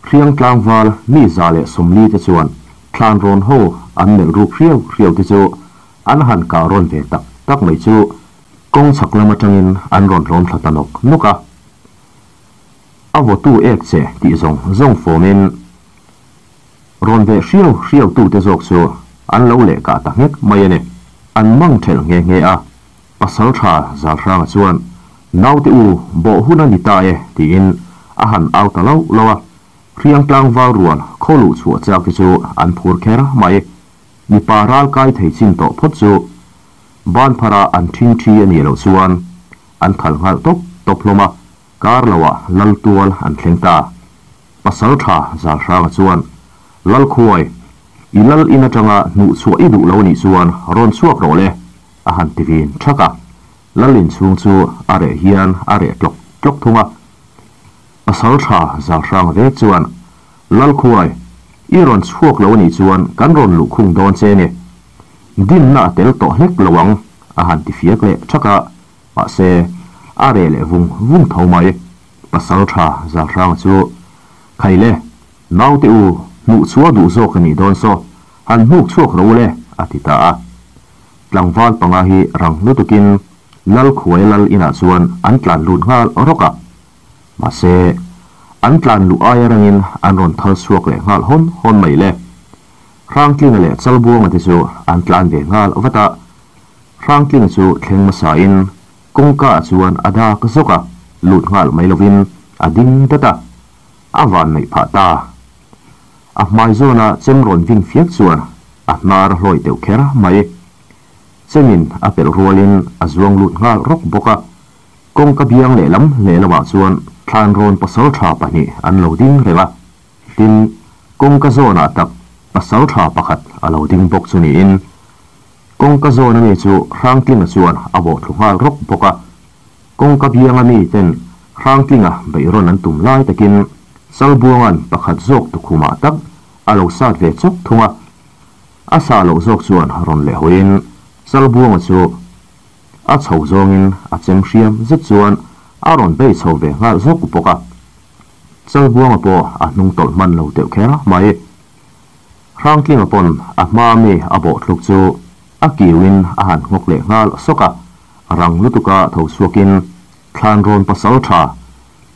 Hriang tlangval mi 140 te chuan thlan rawn ho an melh ruk hriau hriau te chu an han kah rawn ve tak tak mai chu kawng chhak lam atangin an rawn hlawm thla ta nawk nawk a. A vawtu ek che tih zawng zawng fawmin Rawn ve hriau hriau tute zawk chu an lo leh kah ta nghek mai a ni. An mang thelh nghe nghe a, pasal tha Zalhranga chuan, Naute u, bawh hun a ni ta e, tiin a han au ta lauh lauh a. Hriang tlangval rual khaw luh chhuah chak te chu an phur kher mai. Mipa ral kai thei chin tawh phawt chu ban pharah an ṭhing ṭhi a nih loh chuan an thal nghal tawp tawp hlawm a, kar loah lal tual an thleng ta. Pasal tha Zalhranga chuan, Lalkhuai, i lal in atanga hnuh chhuah i duh lo nih chuan rawn chhuak rawh le, a han ti vin thak a. Lal in chhung chu a reh hian a reh tlawk tlawk thung a. Pasal tha Zalhranga vek chuan, Lalkhuai, i rawn chhuak lo nih chuan kan rawn luh khung dawn che ni. Dimna a tel tawh hlek lo ang, a han ti fiak leh thak a. Mahse, a reh leh vung vung tho mai. Pasal tha Zalhranga chu, Khai le, naute u, hnuh chhuah duh zawk a nih dawn saw, han hnuk chhuak rawh u le, a ti ta a. Tlangval panga hi rang lutukin Lal Khuaia lal inah chuan an tlan lut nghal rawk a. Mahse, an tlan luh aia rangin an rawn thal chhuak leh nghal hawn hawn mai le. Hrangtlinga leh Chalbuanga te chu an tlan ve nghal vat a. Hrangtlinga chu thleng hmasain Kawngka ah chuan a dak zawk a, lut nghal mai lovin a ding dat a, a van neih phah ta. A hmai zawna chem rawn vin fiak chuan a hnar a hlawi deuh kher mai. Chemin a pelh rualin a zuang lut nghal rawk bawk a. Kawngka biang lehlam lehlamah chuan Thlanrawn pasalṭha pahnih an lo ding reng a, tin, kawngka zawnah tak pasalṭha pakhat a lo ding bawk chu niin, kawngka zawn ami chu Hrangtlinga chuan a bawhthlu nghal rawk bawk a. Kawngka bianga mi ten Hrangtlinga beihrawn an tum lai takin Chalbuanga'n pakhat zawk tukhumah tak a lo sat ve chawk thung a. A sah loh zawk chuan rawn leh hawiin Chalbuanga chu a chho zawngin a chem hriam zet chuan a rawn bei chho ve nghal zawk bawk a. Chalbuanga pawh a hnung tawlh hman lo deuh kher mai. Hrangtlinga pawn a hma mi a bawh thluk chu a kiuin a han nghawk leh nghal sawk a, rang lutuka tho chhuakin Thlanrawn pasal tha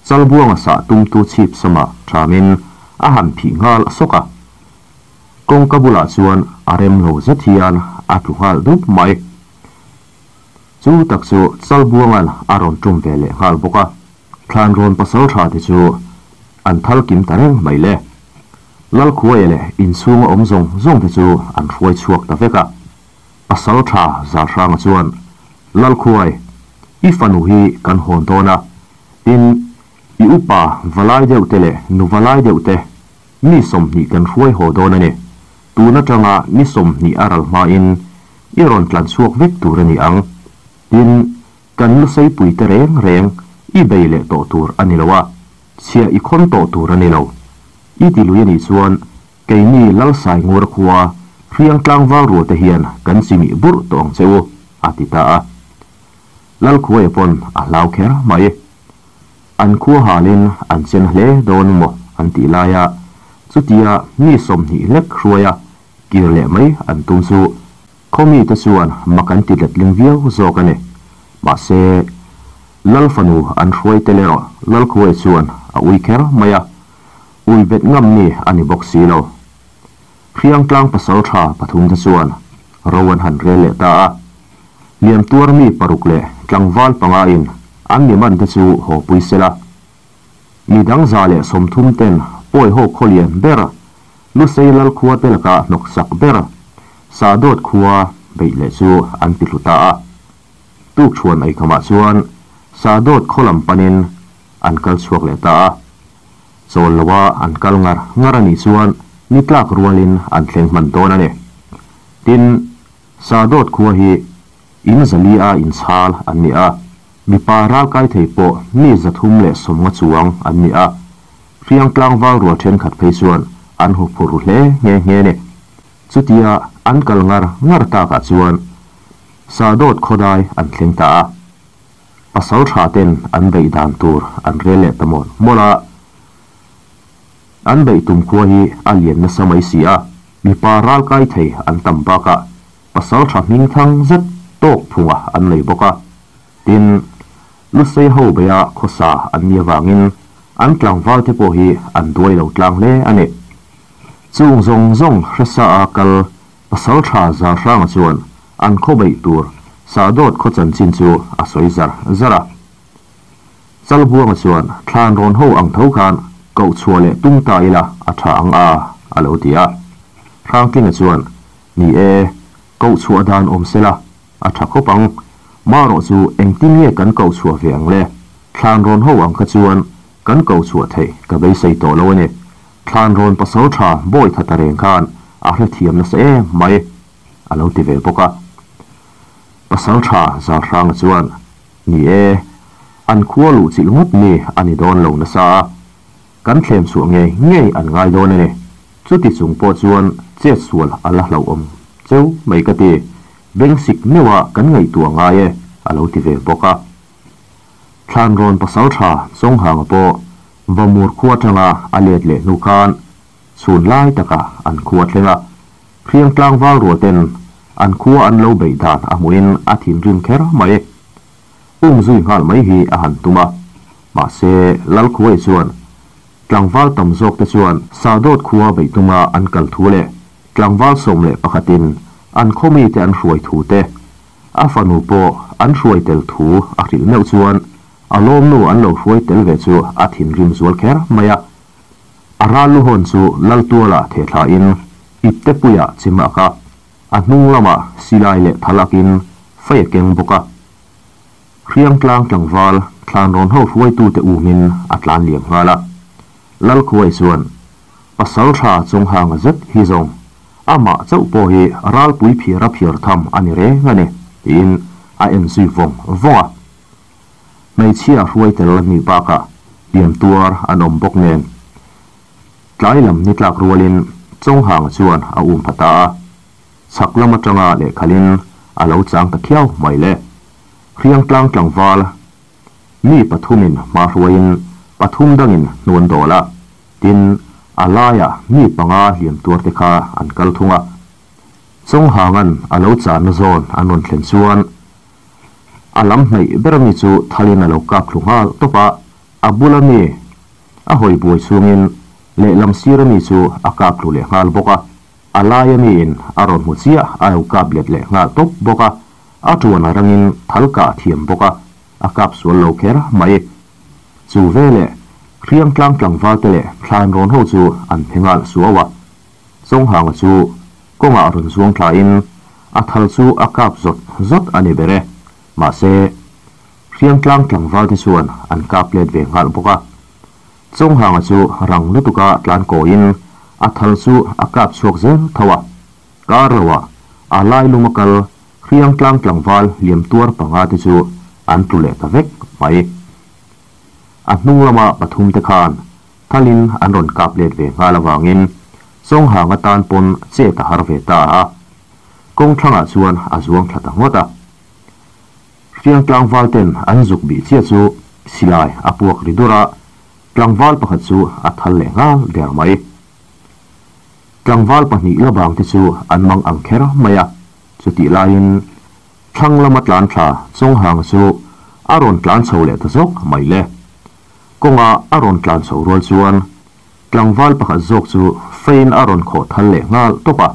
Chalbuanga sah tumtu chhip samah thamin a han phih nghal sawk a. Kawngka bulah chuan a rem lo zet hian a tlu nghal dup mai. Chu tak chu Chalbuanga'n a rawn tum ve leh nghal bawk a, Thlanrawn pasal tha te chu an thal kim ta reng mai le. Lalkhuaia leh inchhunga awm zawng zawng te chu an hruai chhuak ta vek a. Pasal tha Zalhranga chuan, Lalkhuai, i fanu hi kan hawn dawn a, tin, i upa valai deuh te leh nu valai deuh te mi 20 kan hruai haw dawn a ni. Tun atanga ni 20 a ral hmain i rawn tlan chhuak vek tur a ni ang. Tin, kan luseipui te reng reng i bei leh tawh tur a ni lo a, chhiah i khawn tawh tur a ni lo. I ti lui a nih chuan keini Lalsai Ngur khua hriang tlangval rual te hian kan chimih burh tawh ang che u, a ti ta a. Lalkhuaia pawn a hlau kher mai. An khua halin an chen hle dawn maw an tih laia chutia mi 20 hlek hruaia kir leh mai an tum chu khaw mite chuan mak an ti letling viau zawk a ni. Mahse, Lal fanu an hruai tel erawh Lalkhuaia chuan a ui kher mai a, ui bet ngam ni a ni bawk si lo. Hriangtlang pasal tha pathum te chuan ro an han rel leh ta a. Liam tuar mi paruk leh tlangval panga in an mi man te chu haw pui sela. Mi dang 130 ten pawi ho khawlian ber Lusei lal khua te laka hnawk sak ber Sahdawt khua beih leh chu an ti hlu ta a. Tuk chhuan ei khamah chuan Sahdawt khaw lam panin an kal chhuak leh ta a. Chawl loa an kal ngar ngar a nih chuan ni tlak rualin an thleng hman dawn a ni. Tin, Sahdawt khua hi in zali a inchhal an ni a, mipa ral kai thei pawh mi 350 chuang an ni a, hriang tlangval rual thenkhat phei chuan an hu phur ru hle nghe nghe ni. Chutia an kal ngar ngar takah chuan Sahdawt khawdai an thleng ta a. Pasal tha ten an beih dan tur an rel leh ta mawlh mawlh a. An beih tum khua hi a lian nasa mai si a, mipa ral kai thei an tam bakah pasal tha hming thang zet tawk phunga an nei bawk a. Tin, Lusei ho beia khawsa an ni avangin an tlangval te pawh hi an duai lo tlang hle a ni. Chung zawng zawng hresa a kal pasal tha Zalhranga chuan an khaw beih tur Sahdawt khaw chanchin chu a sawi zar zar a. Chalbuanga chuan Thlanrawn ho ang tho khan koh chhuah leh tum ta ila a tha ang a, a lo ti a. Hrangtlinga chuan, Ni e, koh chhuah dan awm sela a tha khawp ang. Marawh chu engtin nge kan koh chhuah ve ang le? Thlanrawn ho ang kha chuan kan koh chhuah theih ka beisei tawh lo a ni. Thlanrawn pasal tha bawi tha ta reng khan a hrethiam nasa em mai, a lo ti ve bawk a. Pasal tha Zalhranga chuan, Ni e, an khua luh chilh ngawt mi a ni dawn lo nasa a, kan thlem chhuah ngei ngei an ngai dawn a ni. Chuti chung pawh chuan chet sual a la hlauhawm cheu mai ka ti, beng sik meuha kan ngaihtuah ngai e, a lo ti ve bawk a. Thlanrawn pasal tha Chawnghanga pawh Vamur khua atanga a let leh hnu khan chhun lai takah an khua thleng a, hriang tlangval rual ten an khua an lo beih dan a hmuhin a thinrim kher mai. Um zui nghal mai hi a han tum a, mahse Lalkhuai chuan tlangval tam zawk te chuan Sahdawt khua beih tuma an kal thu leh tlangval 11 in an khaw mite an hruai thu te, a fanu pawh an hruai tel thu a hrilh meuh chuan a lawmnu an lo hruai tel ve chu a thinrim zual kher mai a. A ral lu hawn chu Laltuala thehthla in ipte puiah chimah a, a hnung lamah silai leh thal akin fei a keng bawk a. Hriangtlang tlangval Thlanrawn ho hruaitute umin a tlan liam nghal a. Lalkhuai chuan, Pasalṭha Chawnghanga zet hi zawng, amah chauh pawh hi ralpui phiara phiar tham a ni reng a ni, tiin a en zui vawng vawng a. Hmeichhia hruai tel ni bakah hliam tuar an awm bawk nen, tlai lam ni tlak rualin Chawnghanga chuan a um pha ta a. Chhak lam atanga lehkhalin a lo chang ta khiau mai le. Hriangtlang tlangval mi pathumin hma hruaiin pathum dangin hnuan dawl a, tin, a laiah mi panga hliam tuarte kha an kal thung a. Chawnghangan a lo channa zawn an rawn thlen chuan a lam hnaih ber ami chu thalin a lo kap thlu nghal tawp a, a bula mi a hawi buai chungin lehlam sir ami chu a kap thlu leh nghal bawk a. A laia miin a rawn hmu chiah a lo kap let leh nghal tawp bawk a, a tuan a rangin thal kah thiam bawk a, a kap sual lo kher mai. Chu veleh Hriangtlang tlangval te leh Thlanrawn ho chu an phe nghal suau a. Chawnghanga chu kawngah rawn zuang thlain a thal chu a kap zawt zawt a ni ber e. Mahse, Hriangtlang tlangval te chuan an kap let ve nghal bawk a. Chawnghanga chu rang lutuka tlan kawiin a thal chu a kap chhuak zel tho a. Kar loah a lai luma kal Hriangtlang tlangval hliam tuar panga te chu an tlu leh ta vek mai. A hnung lama pathum te khan thalin an rawn kap let ve nghal avangin Chawnghanga tan pawn chet a har ve ta a. Kawng thlangah chuan a zuang thla ta ngawt a. Hriang tlangval ten an zuk bih chiah chu silai a puak ri dur a, tlangval pakhat chu a thal leh nghal der mai. Tlangval pahnih la bang te chu an mang ang kher mai a, chutih laiin thlang lama tlan thla Chawnghang chu a rawn tlan chho leh ta zawk mai le. Kawnga a rawn tlan chho rual chuan tlangval pakhat zawk chu fein a rawn khawh thal leh nghal tawp a,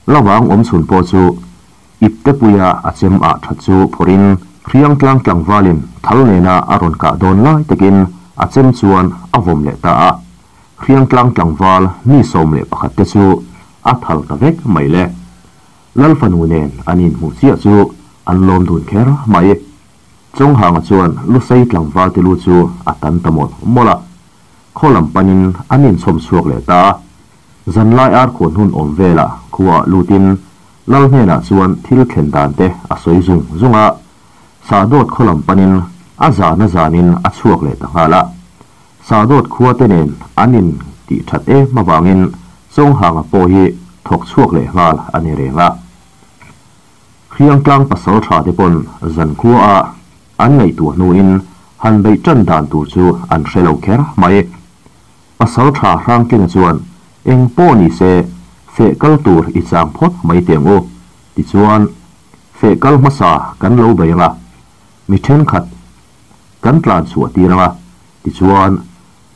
la vang awm chhun pawh chu Iptepuia a chem ah that chu phawrhin Hriangtlang tlangvalin thal nena a rawn kah dawn lai takin a chem chuan a vawm leh ta a. Hriangtlang tlangval mi 11 te chu a thal ta vek mai le. Lal fanu nen an inhmuh chiah chu an lawm dun kher mai. Chawnghanga chuan Lusei tlangval te lu chu a tan ta mawlh mawlh a. Khaw lam panin an inchhawm chhuak leh ta a. Zanlai ar khawn hun awm velah khuaah lutin Lal hnenah chuan thil thlen dan te a sawi zung zung a, Sahdawt khaw lam panin a zan a zanin a chhuak leh ta nghal a. Sahdawt khua te nen an in tih that em avangin Chawnghanga pawh hi thawk chhuak leh nghal a ni reng a. Hriangtlang pasal tha te pawn zan khua a an ngaihtuah hnuin han beih tan dan tur chu an hre lo kher mai. Pasal tha Hrangtlinga chuan, Eng pawh ni se, feh kal tur i chang phawt mai teh ang u. Tichuan, feh kal hmasa kan lo bei ang a, mi thenkhat kan tlan chhuah tir ang a, tichuan,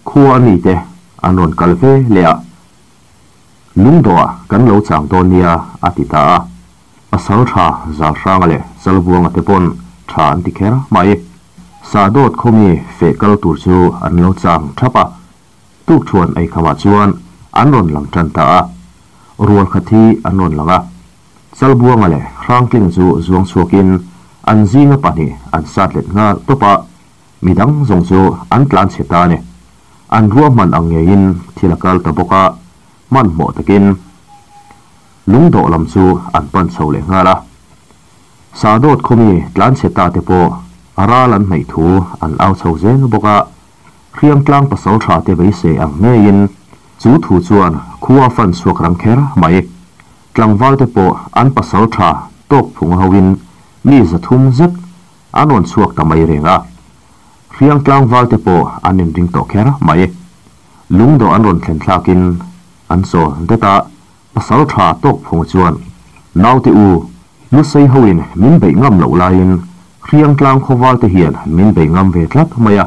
khua a mite an rawn kal ve leh a, lungdawhah kan lo chang dawn nia, a ti ta a. Pasal tha Zalhranga leh Chalbuanga te pawn tha an ti kher mai. Sahdawt khawmi feh kal tur chu an lo chang thap a, tukṭhuan eikhamah chuan an rawn lang tan ta a. Rual khat hi an rawn lang a. Chalbuanga leh Hrangtling chu zuang chhuakin an zinga pahnih an sat let nghal tawp a, midang zawng chu an tlan chhe ta a ni. An ruahman ang ngeiin thil a kal ta bawk a, hmanhmawh takin Lungdawh lam chu an pan chho leh nghal a. Sahdawt khawmi tlanchhe ta te pawh a ral an hnaih thu an au chho zel bawk a. Hriangtlang pasal tha te beisei ang ngeiin chu thu chuan khua fan chhuak rang kher mai. Tlangval te pawh an pasal tha tawk phung hoin mi 300 zet an rawn chhuak ta mai reng a. Hriangtlang val te pawh an inring tawh kher mai. Lungdawh an rawn thlen thlakin an chaw det a. Pasal tha tawk phung chuan, Naute u, Lusei hoin min beih ngam loh laiin Hriangtlang khawval te hian min bei ngam ve tlat mai a,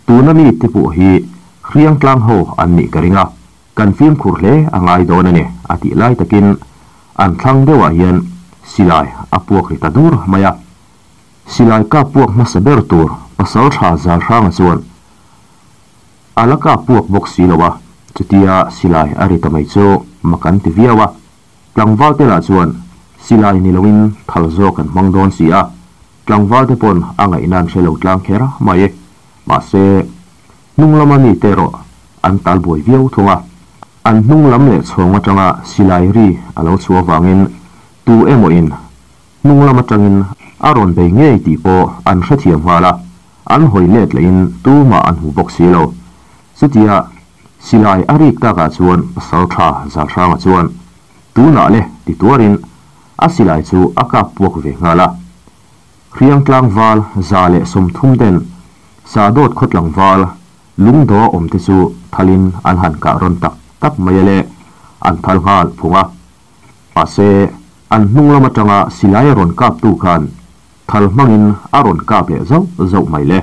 tuna mi te pawh hi Hriangtlang ho an nih ka ring a, kan fimkhur hle a ngai dawn a ni, a tih lai takin an thlang deuhah hian silai a puak ri ta dur mai a. Silai kap puak hmasa ber tur Pasal tha Zalhranga chuan, A la kap puak bawk si lo a, chutia silai a ri ta mai chu mak an ti viau a. Tlangval te lah chuan silai ni loin thal zawk an hmang dawn si a. Tlangval te pawn a ngaihna an hre lo tlang kher mai. Mahse, hnung lama mite erawh an tal buai viau thung a. An hnung lam leh chhawng atanga silai ri a lo chhuah avangin tu emaw in hnung lam atangin a rawn bei ngei tih pawh an hrethiam nghal a, an hawi let lehin tumah an hmu bawk si lo. Chutia silai a rik takah chuan Pasaltha Zalhranga chuan Tunah le ti tuarin a silai chu a kap puak ve nghal a. Hriang tlangval 130 ten Sadawt khaw tlangval lungdaw awm te chu thalin an han kah rawn tak tak mai a le, an thal nghal phung a. Mahse, an hnung lam atanga silai a rawn kaptu khan thal hmangin a rawn kap leh zauh zauh mai le.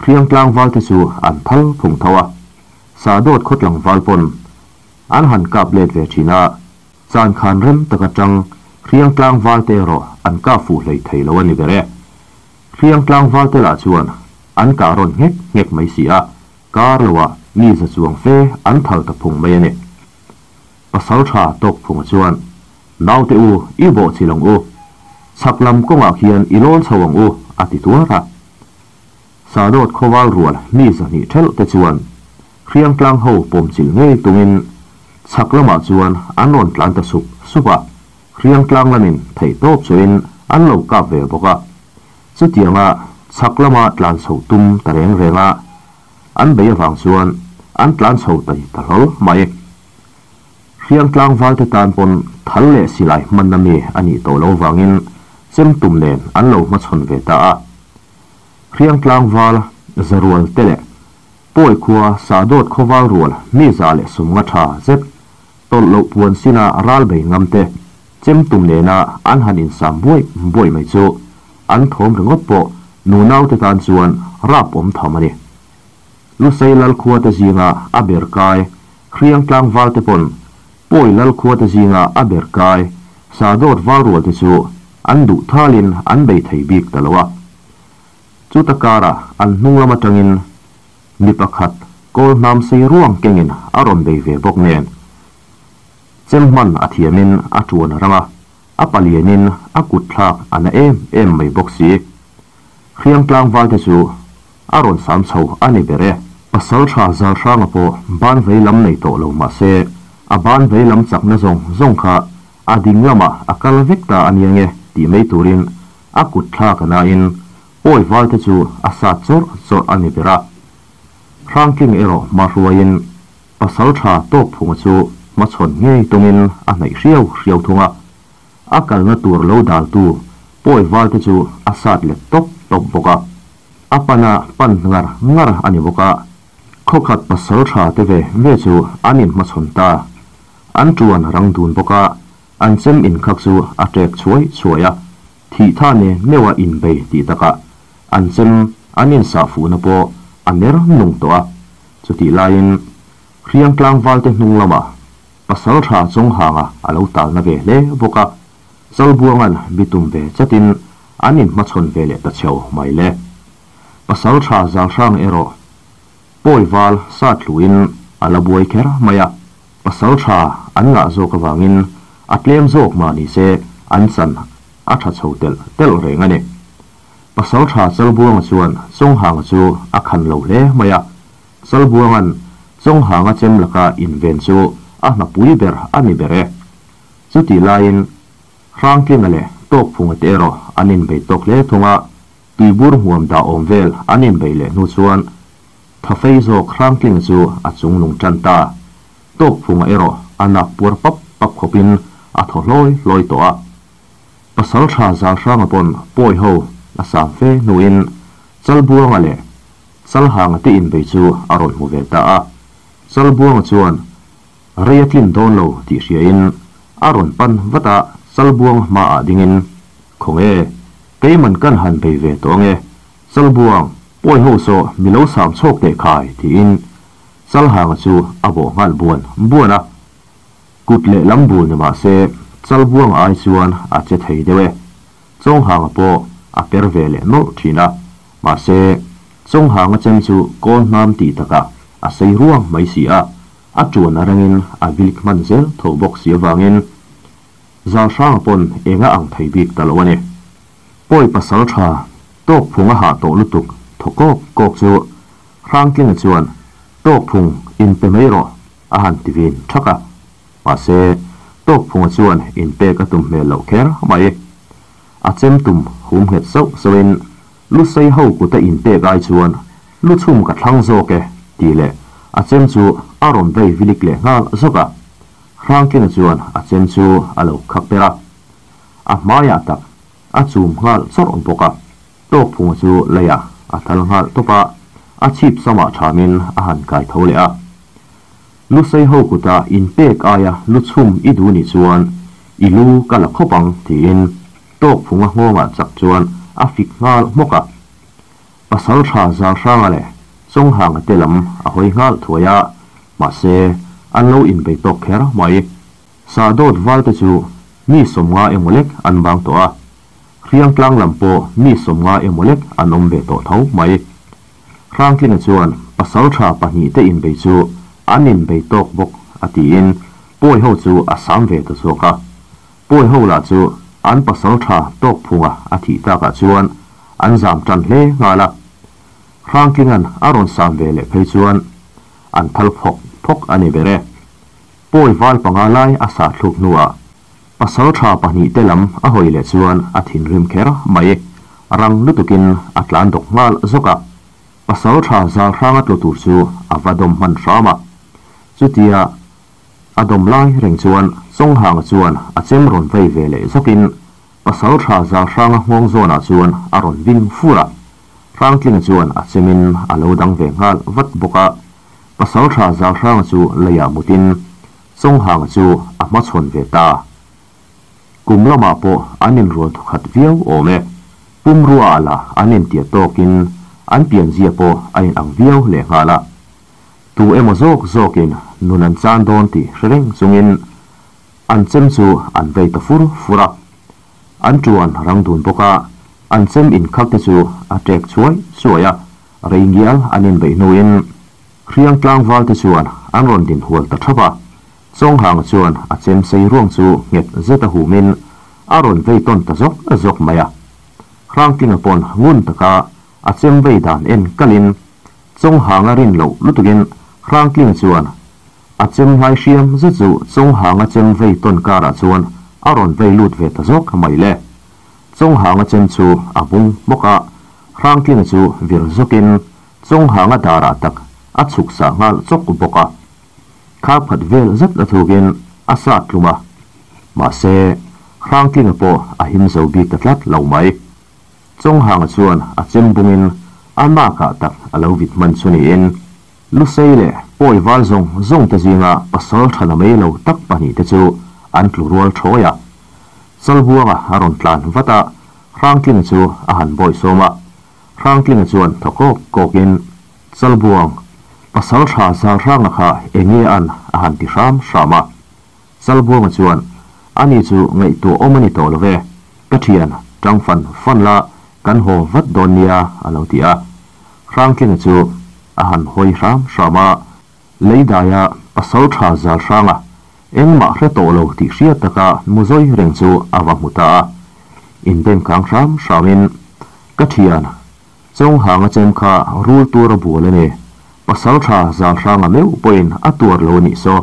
Hriang tlangval te chu an thal phung tho a, Sadawt khaw tlangval pawn An han kap let ve thin a, chan khan rem tak atang Hriang tlangval te erawh an kap fuh hlei thei lo a ni ber e. Hriang tlangval te lah chuan an kah rawn nghek nghek mai si a, kar loah mi za chuang fe an thal ta phung mai a ni. Pasal tha tawk phunga chuan, Naute u, i bawh chil ang u. Chhak lam kawngah khian i lawn chho ang u, a ti tuar a. Sadawt khawval rual mi 200 thelh te chuan Hriang tlang ho pawmchilh ngei tungin chhak lamah chuan an rawn tlan ta sup sup a, Hriang tlang lamin theih tawp chuahin an lo kap ve bawk a. Chutianga chhak lama tlan chho tum ta reng reng a, an bei avang chuan an tlan chho ta ta hlawl mai. Hriang tlangval te tan pawn thal leh silai hmanna mi a nih tawh lo vangin chem tum nen an lo hmachhawn ve ta a. Hriang tlangval zarual te leh Pawi khua Sadawt khawval rual mi 150 tha zet tawlh loh puan sina ral bei ngam te chem tum nena an han insam buai buai mai chu an thawm ringawt pawh nunau te tan chuan rap awm tham a ni. Lusei lal khua te zinga a ber kai Hriang tlangval te pawn Pawi lal khua te zinga a ber kai Sadawt val rual te chu an duh thalin an bei thei bik ta lo a. Chuta karah an hnung lam atangin mi pakhat kawl hnam sei ruang kengin a rawn bei ve bawk nen. Chem hman a thiamin a tuan a rang a, a palianin a kut thlak a na em em mai bawk si. Hriang tlangval te chu a rawn sam chho a ni ber e. Pasal tha zal hranga pawh ban vei lam nei tawh lo mah se, a ban vei lam chakna zawng zawng kha a ding lamah a kal vek ta a nia nge tih mai turin A kut thlak a nain pawi val te chu a sat chawrh chawrh a ni ber a. Hrangtling erawh hma hruaiin pasal tha tawk phunga chu hmachhawn ngei tumin a hnaih hriau hriau thung a. A kalna tur lo daltu pawi val te chu a sat let tawp tawp bawk a. A pana pan ngar ngar a ni bawk a. Khawkhat pasal tha te ve ve chu an inhmachhawn ta. An tuan rang dun bawk a. An chem inkhak chu a ṭek chhuai chhuai a, thih tha ne meuh a inbei tih takah an chem an insah fuhna pawh a ner nung tawh a. Chutih laiin Hriang tlangvalte hnung lamah pasal tha Chawnghanga a lo talna ve hle bawk a, Chalbuanga'n bitum ve chatin an inhmachhawn ve leh ta chheu mai le. Pasal tha Zalhrang erawh Pawi val sa tluin a la buai kher mai a, pasal tha an ngah zawk avangin a tlem zawk mah ni se an chan a tha chho telh telh reng a ni. Pasal tha Chalbuanga chuan Chawnghanga chu a khan lo hle mai a, Chalbuanga'n Chawnghanga chem laka inven chu a hnapui ber a ni ber e. Chutih laiin Hrangtlinga leh Tawkphunga te erawh an inbei tawk hle thung a, Tuibur hmuam dah awm vel an inbeih leh hnu chuan Thafei zawk Hrangtlinga chu a chung lung tan ta. Tawkphunga erawh a nak puar pap pap khawpin a thaw hlawi hlawi tawh a. Pasal tha Zalhranga pawn pawi ho a sam fe hnuin Chalbuanga leh Chalhanga te inbei chu a rawn hmu ve ta a. Chalbuanga chuan rei a tlin dawn lo tih hriain a rawn pan vat a, Chalbuanga hmaah dingin, Khawnge, Keiman kan han bei ve tawh ange, Chalbuang, pawi ho saw mi lo sam chhawk teh khai, tiin Chalhanga chu a bawh nghal buan buan a. Kut leh lam bul ni mah se Chalbuanga ai chuan a che thei deuh e. Chawnghanga pawh a per ve leh nawlh thin a, mahse Chawnghanga chem chu kawl hnam tih takah a sei ruang mai si a, a tuan a rangin a vilik hman zel tho bawk si avangin Zalhranga pawn enga ang thei bik ta lo a ni. Pawi pasalṭha Tawkphung a hah tawh lutuk thaw kawk kawk chu Hrangtlinga chuan Tawkphung inpe mai rawh a han ti vin ṭhak a. Mahse, Tawkphunga chuan inpek a tum hmel loh kher mai. A chem tum hum nghet sauh sauhin Lusei ho kuta inpek ai chuan lu chhum ka thlang zawk e tih leh a chem chu a rawn vei vilik leh nghal zawk a. Hrangtlinga chuan a chem chu a lo khak per a. A hmaiah tak a chum nghal chawrh bawk a. Tawkphunga chu leiah a tal nghal tawp a, a chhip samah thamin a han kai tho leh a. Lusei ho kuta inpek aia lu chhum i duh nih chuan i lu ka la khawp ang tiin Tawkphunga nghawngah chak chuan a fik nghal hmawk a. Pasal tha Zalhranga leh Chawnghanga te lam a hawi nghal thuai a, mahse an lo inbei tawk kher mai. Sahdawt valte chu mi 50 emaw lek an bang tawh a, Hriangtlang lam pawh mi 50 emaw lek an awm ve tawh tho mai. Hrangtlinga chuan pasal tha pahnihte inbei chu an inbei tawk bawk a tiin Pawi ho chu a sam ve ta zawk a. Pawi ho lah chu an pasal tha Tawkphunga a thih takah chuan an zam tan hle nghal a. Hrangtlinga'n a rawn sam ve leh phei chuan an thal phawk phawk a ni ber e. Pawi val panga lai a sah thluk hnuah pasal tha pahnihte lam a hawi leh chuan a thinrim kher mai. Rang lutukin a tlan dawk nghal zawk a. Pasal tha zal hranga tlu tur chu a va dawm hman hram a. Chutia A dawm lai reng chuan Chawnghanga chuan a chem rawn vei ve leh zawkin pasal tha zal hranga nghawng zawnah chuan a rawn vin fur a. Hrangtlinga chuan a chemin a lo dang ve nghal vat bawk a. Pasal tha zal hranga chu leiah mutin Chawnghanga chu a hmachhawn ve ta. Kum lamah pawh an inrual thawkhat viau awm e. Pumrua ah lah an intiat tawkin an pianzia pawh a inang viau lehnghal a. Tu emaw zawk zawkin nun an chan dawn tih hre reng chungin an chem chu an vei ta fur fur a. An tuan rang dun bawk a, an chem inkhak te chu a ṭek chuai chuai a, rei ngial an inbeih hnuin hriang tlangval te chuan an rawn din hual ta ṭhap a. Chawnghanga chuan a chem sei ruang chu nghet zet a humin a rawn vei tawn ta zawk zawk mai a. Hrangtlinga pawn ngun taka a chem vei dan en kalin Chawnghanga rin loh lutukin Hrangtlinga chuan a chem hlai hriam zet chu Chawnghanga chem vei tawn karah chuan a rawn vei lut ve ta zawk mai le. Chawnghanga chem chu a bung hmawk a, Hrangtlinga chu vir zawkin Chawnghanga darah tak a chhuk sah nghal chawk bawk a. Khar phat vel zet a thukin a sat tlum a, mahse Hrangtlinga pawh a him zo bik ta tlat lo mai. Chawnghanga chuan a chem bungin a nakah tak a lo vit hman chu niin, Lusei leh Pawi val zawng zawng te zinga pasal tha na mai lo tak pahnihte chu an tlu rual thawi a. Chalbuanga a rawn tlan vat a, Hrangtlinga chu a han bawi sawm a. Hrangtlinga chuan thaw kawk kawkin, Chalbuang, pasal tha Zalhranga kha enge an a han ti hram hram a. Chalbuanga chuan, Ani chu ngaihtuah awm a ni tawh lo ve, ka thian, tang fan fan la, kan haw vat dawn nia, a lo ti a. Hrangtlinga chu a han hawi hram hram a, Leidaia pasal tha zal hranga engmah hre tawh lo tih hriat taka muzawi reng chu a va hmu ta a. Inbengkang hram hramin, Ka thian, Chawnghanga chem kha rul tur a bual a ni, pasal tha zal hranga meuh pawhin a tuar lo a nih saw.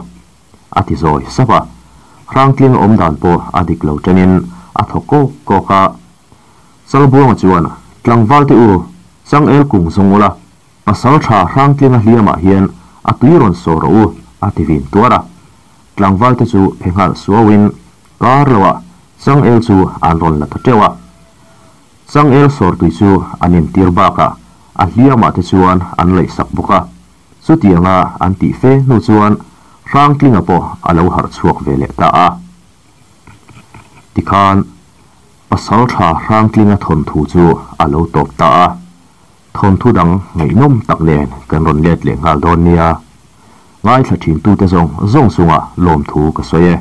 A ti zawi sap a, Hrangtling awm dan pawh a dik lo ṭenin a thaw kawk kawk a. Chalbuanga chuan, Tlangvalte u, changel kung zawng ula, pasal ṭha Hrangtlinga hliamah hian a tui rawn sawr rawh u, a ti vin tuar a. Tlangvalte chu phe nghal suauin kar loah changel chu an rawn la ta ṭeuh a. Changel sawr tui chu an intir bakah a hliamah te chuan an laihsak bawk a. Chutianga an tih fe hnu chuan Hrangtlinga pawh a lo harh chhuak ve leh ta a. Tikhan pasal tha Hrangtlinga thawnthu chu a lo tawp ta a. Thawnthu dang ngaihnawm tak nen kan rawn let leh nghal dawn nia. Ngaithla thintute zawng zawng chunga lawmthu ka sawi e.